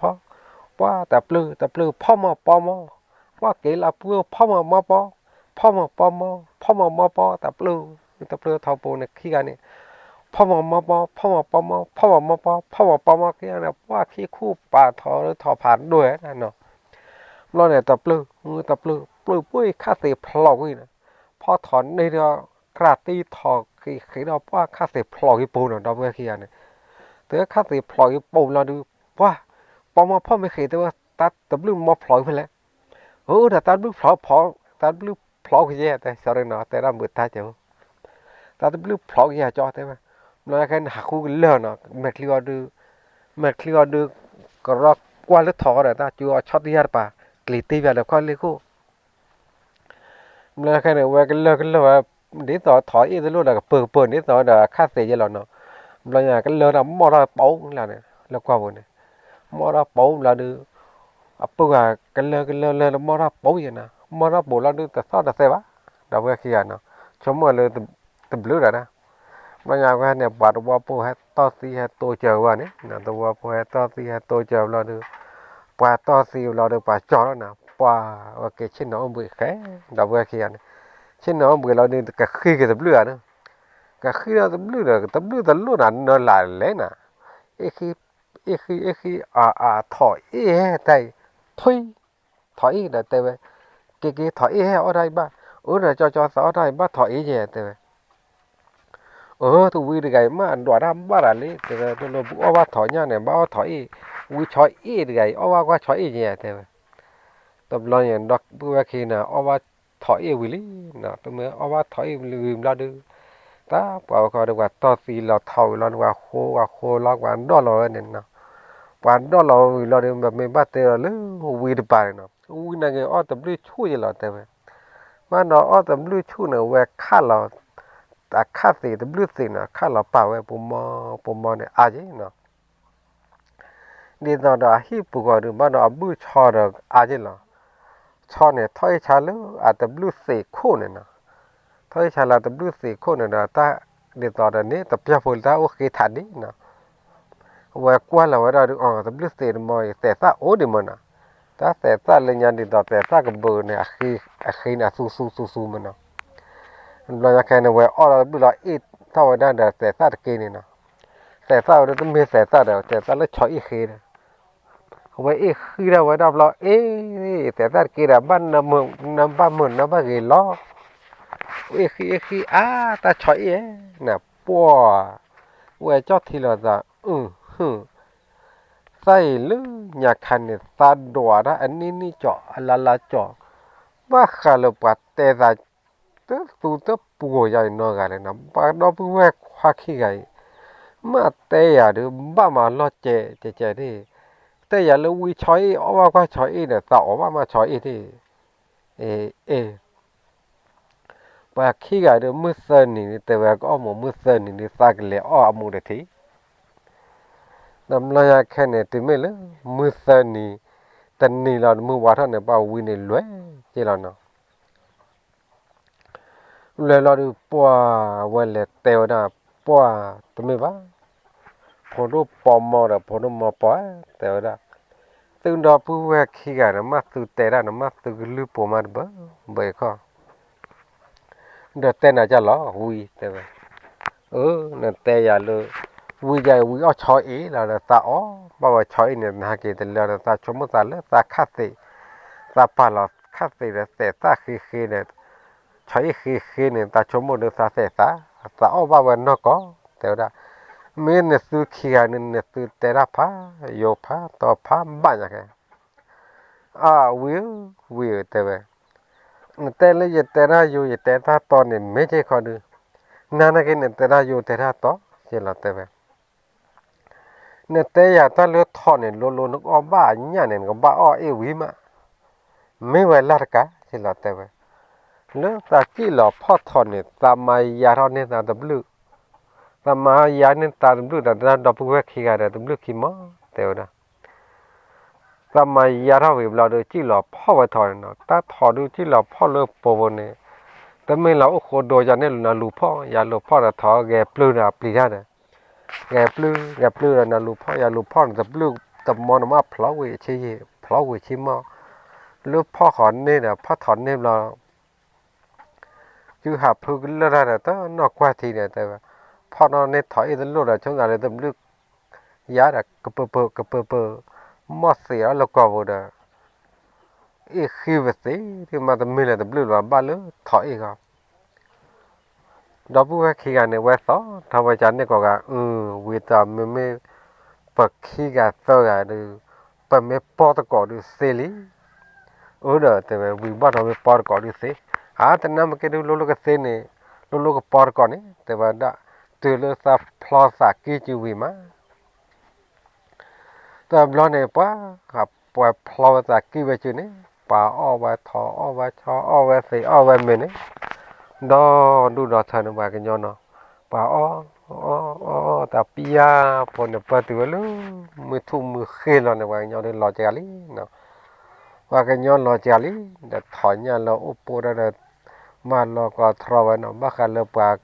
်, ပှၤတပျုၢ်တပျုၢ် ဖီၣ်မီၤပီမီ, ပှၤက့ၤလၢပှၢ် ဖီၣ်မီၤမီပီ, ဖီၣ်မီၤပီမီ ဖီၣ်မီၤမီပီ တပျုၢ်တပျုၢ် ထီဘိန့ၣ်ခံဂၤန့ၣ် ဖီၣ်မီၤမီပီ ဖီၣ်မီၤပီမီ ဖီၣ်မီၤမီပီ ဖီၣ်မီၤပီမီခံဂၤန့ၣ် ပှၤခံခူၣ်ပာ်ထိးလၢထိးဖးဒိၣ်ဝဲဒၣ်နီၤ ဘျီန့ၣ် တပျုၢ် တပျုၢ် ပျုၢ်ပှၢ်ခါသ့ၣ်ဖျိးကွံာ်န့ၣ်, ဖီၣ်ထိးန့ၢ်ဒီး ကြၢးတံၢ်ထိးဃ့ဃ့ဒီး ပှၤခါသ့ၣ်ဖျိးကွံာ်ပူၤနီၤ ဒီပုၢ်ဝဲၢ်ခံဂၤန့ၣ်, တခါသ့ၣ်ဖျိးကွံာ်ပူၤဘျီဒုး ပှၤ ပီမီၤဖီၣ်မ့ၢ်ဃ့ၢ်တဲဝဲ တၢ်တဘျုးမီၤဖျိးကွံာ်ဖဲလဲၣ်, အိၣ်ဒီးတၢ်တဘျုးဖျိးဖီၣ် တၢ်တဘျုးဖျိးကွံာ်ယဲၢ် တဲ sorry နီၤ တဲဒၣ်မုာ်တၢ်ကၢ တၢ်တဘျုးဖျိးကွံာ်ယဲၢ်ကၠီတဲဝဲ, ဘျီညါခဲန့ၣ်ဟးဃုကလၢာ်နီၤ မဲာ်ချံအီၤဒုး, မဲာ်ချံအီၤဒုး, ကရီကွၢ်လၢထိးဃီဒီး တၢ်ကၠူအီၤဆီတယၢ်တပၤ, ကျ့ၤတ့ၢ်ပၠးလၢခီၣ်လ့ၢ်ခိၣ်, ဘျီညါခဲန့ၣ် ဝဲကလၢာ်ကလၢာ်ဝဲ, ဒ်သိးထိးအ့ၣ်တလိၣ်ဒီးကပၢၤကပၢၤ ဒ်သိးဒီးခါသ့ၣ်ယဲၢ်လီၤနီၤ, ဘျီညါကလၢာ်ဒီးမီၢ်ထီၣ်ပူၤလၢန့ၣ် လၢကွၢ်ပူၤန့ၣ်, မီၢ်ထီၣ်ပူၤဘျီဒုး အပုၢ်ဂၤကလၢာ်ကလၢာ်လၢာ်လၢမီၢ်ထီၣ်ပူၤယဲၢ်နီၤ မီၢ်ထီၣ်ပူၤလီၤဒုးတသီၣ်တသဲဘၣ်, ဒီပုၢ်ဝဲၢ်ခံဂၤနီၤ, ဆိကမိၣ်လၢတဘျုးဒၣ်ဒၣ်, ဘျီညါဝဲန့ၣ် ပှၤသဝီဖိဟဲတီၢ်သံဟဲတိစၢၤဝဲန့ၣ်, သဝီဖိဟဲတီၢ်သံဟဲတိစၢၤဘျီဒီး ပှၤတီၢ်သံဘျီဒီး ပှၤကၠီလီၤနၤ, ပှၤဝဲက့ၤဆ့ၣ်နီၤအိၣ်ဘှံးဃဲ, ဒီပုၢ်ဝဲၢ်ခံဂၤန့ၣ်, ဆ့ၣ်နီၤအိၣ်ဘှံးလီၤဒီး ကဃံက့ၤတဘျုးဧါန့ၣ်, ကဃံဒီးတဘျုးဒီး တဘျုးတလိၣ်နၤ နလၢလဲၣ်နၤ, အ့ၣ်ဃံ, အ့ၣ်ဃံ အ့ၣ်ဃံ အါ အါ ထိးအ့ၣ်ဟဲတၢ်အံၤ, ထွံၣ်, ထိးအ့ၣ်ဒီးတဲဝဲ, က့ၤက့ၤ ထိးအ့ၣ်ဟဲအီၣ်တၢ်အံၤဘၣ်, အၢ ဒီးကၠီကၠီသးအီၣ်တၢ်အံၤဘၣ် ထိးအ့ၣ်ယဲ တဲဝဲ အၢ တဝံတဂၤအံၤမး အဒွးတၢ်ဘၣ်တၢ်လံ တဲဝဲ, တလိၣ်ဘုအီၣ်ဘၣ်ထိးညၣ်န့ၣ် ဘၣ်အီၣ်ထိးအ့ၣ်, ဝံဆီအ့ၣ်တဂၤအံၤ အီၣ်ဘၣ်ကွၢ်ဆီအ့ၣ်ယဲ တဲဝဲ, တဘျီန့ၣ် ဒီပုၢ်ဝဲၢ်ခံဂၤန့ၣ် အီၣ်ဘၣ်ထိးအ့ၣ်ဝံၤလံ, တမ့ၢ်အီၣ်ဘၣ်ထိးအ့ၣ်ဝံၤဘျီဒီး, တၢ်ပှၤဝဲခီဒီး ပှၤတီၢ်သံလီၤထီၣ်ဝံၤလီၤဒီး ပှၤဃိ ပှၤဃိလီၤ ပှၤဒိၣ်လီၤဝဲန့ၣ်နီၤ, ပှၤဒိၣ်လီၤဝံၤလီၤဒီး ပမ့ၢ်ဘၣ်တဲလီၤလၢဝံတပၤန့ၣ်နီၤ, ဝံန့ၣ်က့ၤအီၣ်တဘျုးဆူၣ်ယဲလီၤ တဲဝဲ ဘၣ်ဒီးအီၣ်တဘျုးဆူၣ်န့ၣ် ဝဲခးလီၤ, အခးသ့ၣ်တဘျုးသ့ၣ်န့ၣ် ခးလီၤပာ်ဝဲပူၤမီပူၤမီန့ၣ် အါယဲနီၤ, ဒ်သိးဒီးအဟံၣ်ပူၤဃီဒီး ဘၣ်ဒီးအဘုၣ်ဆီဒီးအါယဲလီၤ, ဆီန့ၣ် ထီၣ်အ့ၣ်ဆါလၢအတဘျုးသ့ၣ်ခိၣ်န့ၣ်နီၤ, ထီၣ်အ့ၣ်ဆါလၢအတဘျုးသ့ၣ်ခိၣ်န့ၣ်ဒီး တၢ်ဒ်သိးဒီးန့ၣ် တပျၢ်ဖိလၢတၢ်အိၣ်ဃ့ထးဒ့နီၤ ဝဲကွၢ်လီၤဝဲဒၣ်ဒီး အီၤ တဘျုးသ့ၣ်တမီၤအံၤ သဲးသၣ်အိၣ်ဒံးမးနီၤ, တၢ်သဲးသၣ်လၢညါဒ်သိးသဲးသၣ်ကဘုးန့ၣ် အဃ့န့ၣ် အသူသူသူသူမးနီၤ, ဘျီညါခဲန့ၣ် ဝဲအီၣ်လီၤတဘျုးလီၤအ့ၣ်ထီၣ်ဝဲဒၣ်ဒီးသဲးသၣ်တက့န့ၣ်နီၤ, သဲးသၣ်ဝဲဒၣ်တမ့ၢ်သဲးသၣ်ဒီး သဲးသၣ်လၢဆီအ့ၣ်ဃ့ဒီး အဝဲအ့ၣ်ဃံဒၣ်ဝဲဒၣ်ဘျီ အ့ၣ် သဲးသၣ်တက့ဒီး ဘၣ်နၢမုာ် နၢဘၣ်မုာ်နၢဘၣ်ဂ့ၤလီၤ, အ့ၣ်ဃံအ့ၣ်ဃံအါ တၢ်ဆီအ့ၣ်ဧါ, နပှၢ် ဝဲကၠီၣ်ထံလီၤသး အု သးအံၤလၢညါခါန့ၣ် သးဒွးတၢ်အနံၣ်နံၣ်ကၠီ အလါလါကၠီ, ဘၣ်ဃးလၢပှၤတဲသး တသူတပှိၤယၤအံၤနီတဂၤလဲၣ်နီၤ, ပှၤဒီပုၢ်ဝဲၢ်ခွါခံဂၤအံၤ မ့ၢ်တဲယၤဒီး ဘၣ်မၤလီၢ်ကဲကဲကဲဒၣ်, တဲယၤလၢဝံဆီအ့ၣ် အီၣ်ဘၣ်ကွၢ်ဆီအ့ၣ်ဒီး သးအီၣ်ဘၣ်မးဆီအ့ၣ်ဒၣ်, အ့ၣ် ပှၤခံဂၤဒီး မုၢ်သၢနံၤန့ၣ် တဲဝဲကအီၣ်မူး မုၢ်သၢနံၤန့ၣ် သးကလဲၤအီၣ်အမူးတထံး, ဒီးဘျီညါခဲန့ၣ် တုၤမ့ၢ်လၢ မုၢ်သၢနံၤ တနံၤလီၤ မုၢ်ဝါထီၣ်န့ၣ် ပှၤဝံန့ၣ်လွဲက့လီၤနီၤ, လွဲလီၤဒီး ပှၢ်ဝဲလဲၤတဲဝဲဒၣ် ပှၢ်တမ့ၢ်ဘၣ်, ဖိဒိၣ်ပီမီဒီး ဖိဒိၣ်မီပီ တဲဝဲဒၣ်, သုဒီပုၢ်ဝဲၢ်ခံဂၤန့ၣ် မ့ၢ်သုတဲတၢ်န့ၣ် မ့ၢ်သုကလုၢ်ပိာ်မးတဘၢဘၢခီ ဒီးတဲနၤကၢ်လီၤ ဝံတဲဝဲ, အၢ နတဲယၤလၢ ဝံယၤအံၤ ဝံအီၣ်ဆီအ့ၣ်လီၤဒီး သးအီၣ်ဘၣ်ဝဲဆီအ့ၣ်န့ၣ် နဟဲက့ၤတလၢဒီး သးဆိကမိၣ်သးလၢသးခးသ့ၣ်, သးပာ်လီၤခးသ့ၣ်ဒီး သဲးသၣ်ဃ့ဃ့ဒီး ဆီအ့ၣ်ဃ့ဃ့န့ၣ် သးဆိကမိၣ်ဒီးသးသဲးသး, သးအီၣ်ဘၣ်ဝဲနီၢ်ကီၢ် တဲဝဲဒၣ်, မ့ၢ်နသုခံဂၤန့ၣ် နသုတဲတၢ်ဖးယိာ်ဖးတီၤဖးဘၣ်ညါကဲ အၢ ဝံဧၢ, ဝံဧၢ တဲဝဲ, နတဲလၢယတဲတၢ်ယိာ် ယတဲတၢ်တီၤန့ၣ် မ့ၢ်က့ၤခီဒုး, နနာ်က့ နတဲတၢ်ယိာ်တဲတၢ်တီၤ က့လီၤ တဲဝဲ, နတဲယၤတၢ်လၢထိးန့ၣ် လိၤလိၤနကအီၣ်ဘၣ်အညၣ်န့ၣ် နကဘၣ်အီၣ်အ့ၣ်ဝံၤမး, မ့ၢ်ဝဲလၢ်တကး က့လီၤ တဲဝဲ, လၢသးစံၣ်လီၤဖီၣ်ထိးန့ၣ် သးမၤယၤထီၣ်န့ၢ်သးတဘျုး သးမၤယၤန့ၢ်သးတဘျုးဒီး တၢ်ဒီပုၢ်ဝဲၢ်ခံဂၤဒီးတဘျုးခံမီၤ တဲဝဲဒၣ်, သးမၤယၤထီၣ်ဝံၤဘျီဒီး စံၣ်လီၤဖီၣ်ဝဲထိးန့ၣ်နီၤ, တၢ်ထိးဒုးစံၣ်လီၤဖီၣ်လၢပိာ်ဝဲန့ၣ်, တမ့ၢ်လၢအိၣ်ဃိဒိယၤန့ၣ် နလူၤဖီၣ် ယၤလူၤဖီၣ်ဒီးထိးဂဲၤပျုၢ်ဒီးပျံၤတၢ်ဒီး, ဂဲၤပျုၢ် ဂဲၤပျုၢ်ဒီးနလူၤဖီၣ် ယၤလူၤဖီၣ်န့ၣ် တဘျုးတမီၤန့ၣ်မး ဖျီဝံၤဆ့ယံာ် ဖျီဝံၤဆ့မီၤ, လၢဖီၣ်ဃီၤန့ၢ်ဒီး ဖီၣ်ထိးန့ၢ်ဘျီ စုဟးဖုကလၢာ်တၢ်ဒီး တနီၢ်ကွၢ်ထံဒီး တဲဝဲ, ဖီၣ်ထီၣ်န့ၢ်ထိးအ့ၣ်တလိၣ်ဒီး ဆိကမိၣ်သးလၢတဘျုးယၤဒီး ကပၢၤပၢၤ ကပၢၤပၢၤ, မီၢ်သံးအီၤလၢကီၢ်ပူၤဒီး အ့ၣ်ဃံဝဲသ့ၣ် မ့တမ့ၢ်လၢတဘျုးလၢၤဘၣ်လၢထိးအ့ၣ်ဂီၢ် ဒီပုၢ်ဝဲၢ်ခံဂၤန့ၣ် ဝဲသီၣ်ထီၣ်ဝဲကန့ၣ်ကိးဂၤ, အၢ ဝံၤတၢ်မ့မ့ၢ် ပခံဂၤသၢဂၤဒီး ပမ့ၢ်ပီတကိးဒုးသ့လံ. အၢ ဒီးတဲဝဲ ဝံၤဘၣ်ဒီးမ့ၢ်ပီတကိးဒုးသ့, အါ တနၢ်မ့ၢ်ကဲဒုး လိၣ်လိၣ်ကသ့န့ၣ် လိၣ်လိၣ်ကပီတကိးန့ၣ် တဲဝဲဒၣ်, တုၤလၢသးဖျီသးကံၢ်စုဝံၤမး တဘျီန့ၣ် ပှၤ ပှၤဖျီဝဲသးကံၢ်ဝဲစုန့ၣ် ပှၤအီၣ်ဝဲထိး အီၣ်ဝဲဆီ အီၣ်ဝဲသ့ၣ် အီၣ်ဝဲမ့ၤန့ၣ် ဒီဒူၣ်ဒီထၢန့ၣ် ပှၤကညီနီၤ ပှၤအီၣ် အီၣ် အီၣ် တၢ်ပံယါဖိန့ၣ် ပၢၢ်တုၤဝဲလၢ မုၢ်ထူၣ်မုၢ်ဃ့လီၤန့ၣ် ပှၤကညီဒုးလီၤစှၤလံနီၤ ပှၤကညီလီၤစှၤလံ ဒီးထိးညၣ်လၢအိၣ်ပိၢ်ဒၣ်ဒီး မၤလီၤကီးထရီဝဲနီၤ ဘၣ်ဃးလၢပှၤ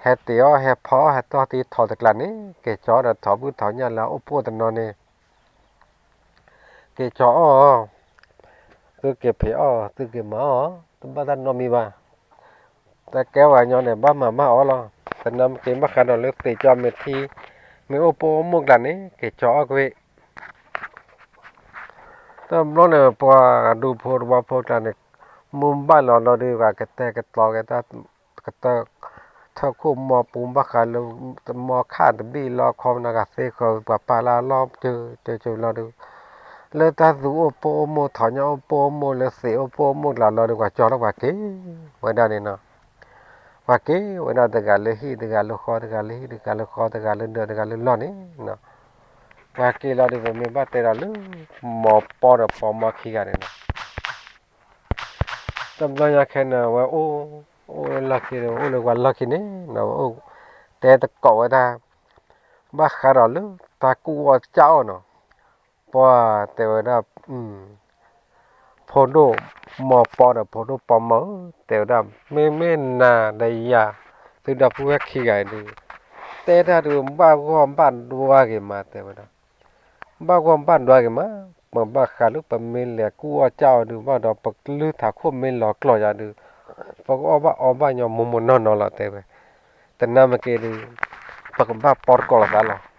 ဟဲတ့ၢ်အီၣ် ဟဲဖီအီၣ် ဟဲတီၢ်တံၢ်ထီၣ်တကျါန့ၣ် က့ၤကၠီဒီးထီၣ်ဘုၣ်ထီၣ်ညၣ်လၢအအိၣ်ဖှိၣ်တနီၤန့ၣ် က့ၤကၠီအီၣ်, သုက့ၤဖံးအီၣ် သုက့ၤမၤအီၣ် တဘၣ်တၢ်နီတမံၤဘၣ်. တၢ်ကဲဝဲညီန့ၣ် ဘၣ်မၤဘၣ်အီၣ်လီၤ. သနာ်က့ ဘၣ်ဃးဒီးလၢသ့ၣ်ကၠီမ့ၢ်ထံ မ့ၢ်အိၣ်ဖှိၣ်အိၣ်မိၢ်ကျါန့ၣ် က့ၤကၠီအီၣ်ကွံာ် တဘျီန့ၣ် ပှၤဒူဖိတဝီဖိကျါန့ၣ် မူဘၣ်လီၤလီၤဒုး ပှၤကတဲာ်ကတီၤက့ၤတၢ် ကတၢၢ် ထၢၣ်ခိၣ်မီပူၤ ဘၣ်ဃးလၢ မီခၣ်တဘ့ၣ်လီၤခီ မနၤဂၤသ့ဃီ ပှၤပာ်လၢအလီၢ်ကၠၢကၠၢကၠၢလီၤဒုး လၢတၢ်သူအိၣ်ဖှိၣ်အိၣ်မိၢ် ထီၣ်ညၣ်အိၣ်ဖှိၣ်အိၣ်မိၢ် လၢသ့ၣ်အိၣ်ဖှိၣ်အိၣ်မိၢ်ကျါလီၤဒုး ပှၤကၠီလီၤ ပှၤက့ၤဝဲဒၣ်န့ၣ်နီၤ. ပှၤက့ၤဝဲဒၣ်တဂၤလၢဟံၣ် တဂၤလၢဃီ တဂၤလၢဟံၣ် တဂၤလၢဃီ တဂၤလၢဒၢး တဂၤလၢလီၢ်န့ၣ်နီၤ. ပှၤက့ၤလီၤဒုး ပမ့ၢ်ဘၣ်တဲဒီးလၢ မီပီဒီးပီမီခံဂၤန့ၣ်နီၤ. တဘျီညါခဲန့ၣ် အဝဲအိၣ် အိၣ်လၢလီၢ်ခံန့ၣ် အိၣ်လၢပှၤလီၢ်ခံန့ၣ်နီၤ အိၣ် တဲသကိးဝဲဒၣ် ဘၣ်ဃးဒီးလၢတၢ်ကူၣ်အီၣ်ကၢ်အီၣ်နီၤ. ပှၤတဲဝဲဒၣ် ဖိဒိၣ် မီပီဒီးဖိဒိၣ်ပီမီဧၢ တဲဝဲဒၣ် မ့မ့ၢ်နၤဒီးယၤ သုဒီပုၢ်ဝဲၢ်ခံဂၤအံၤဒုး တဲတၢ်ဒုး ဘၣ်ဂီၢ်ဘၣ်ဒွါဂ့ၤမး တဲဝဲဒၣ် ဘၣ်ဂီၢ်ဘၣ်ဒွါဂ့ၤမး, ပဘၣ်ဃးလၢပမ့ၢ်လဲၤကူၣ်အီၣ်ကၢ်အီၣ်ဒုး ဘၣ်ဒီးပကလုၢ်ထးခိၣ်မ့ၢ်လီၤကျီၢ်ယၤဒုး ပကအီၣ်ဘၣ်အီဘၣ်ညီမိၢ်မိၢ်နီၢ်နီၢ်လီၤ တဲဝဲ. သနာ်က့ဒုး ပကဘၣ်ပီတကိးလိာ်သးလီၤ.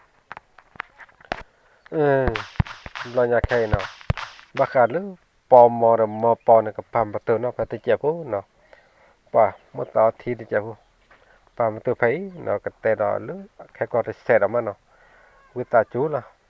ဘျီညါခဲအံၤနီၤ, ဘၣ်ဃးလၢပီမီဒီးမီပီန့ၣ် ကပာ်ပတုာ်နီၤဖဲတစဲးဖိနီၤ, ပှၤမိၢ်သးအီထံတစဲးဖိ, ပာ်ပတုာ်ဖဲအံၤနီၤ ကတဲဒီးလၢခဲကီၢ်တစဲးဒီးမးနီၤ, ဝံသးစူၤလီၤ.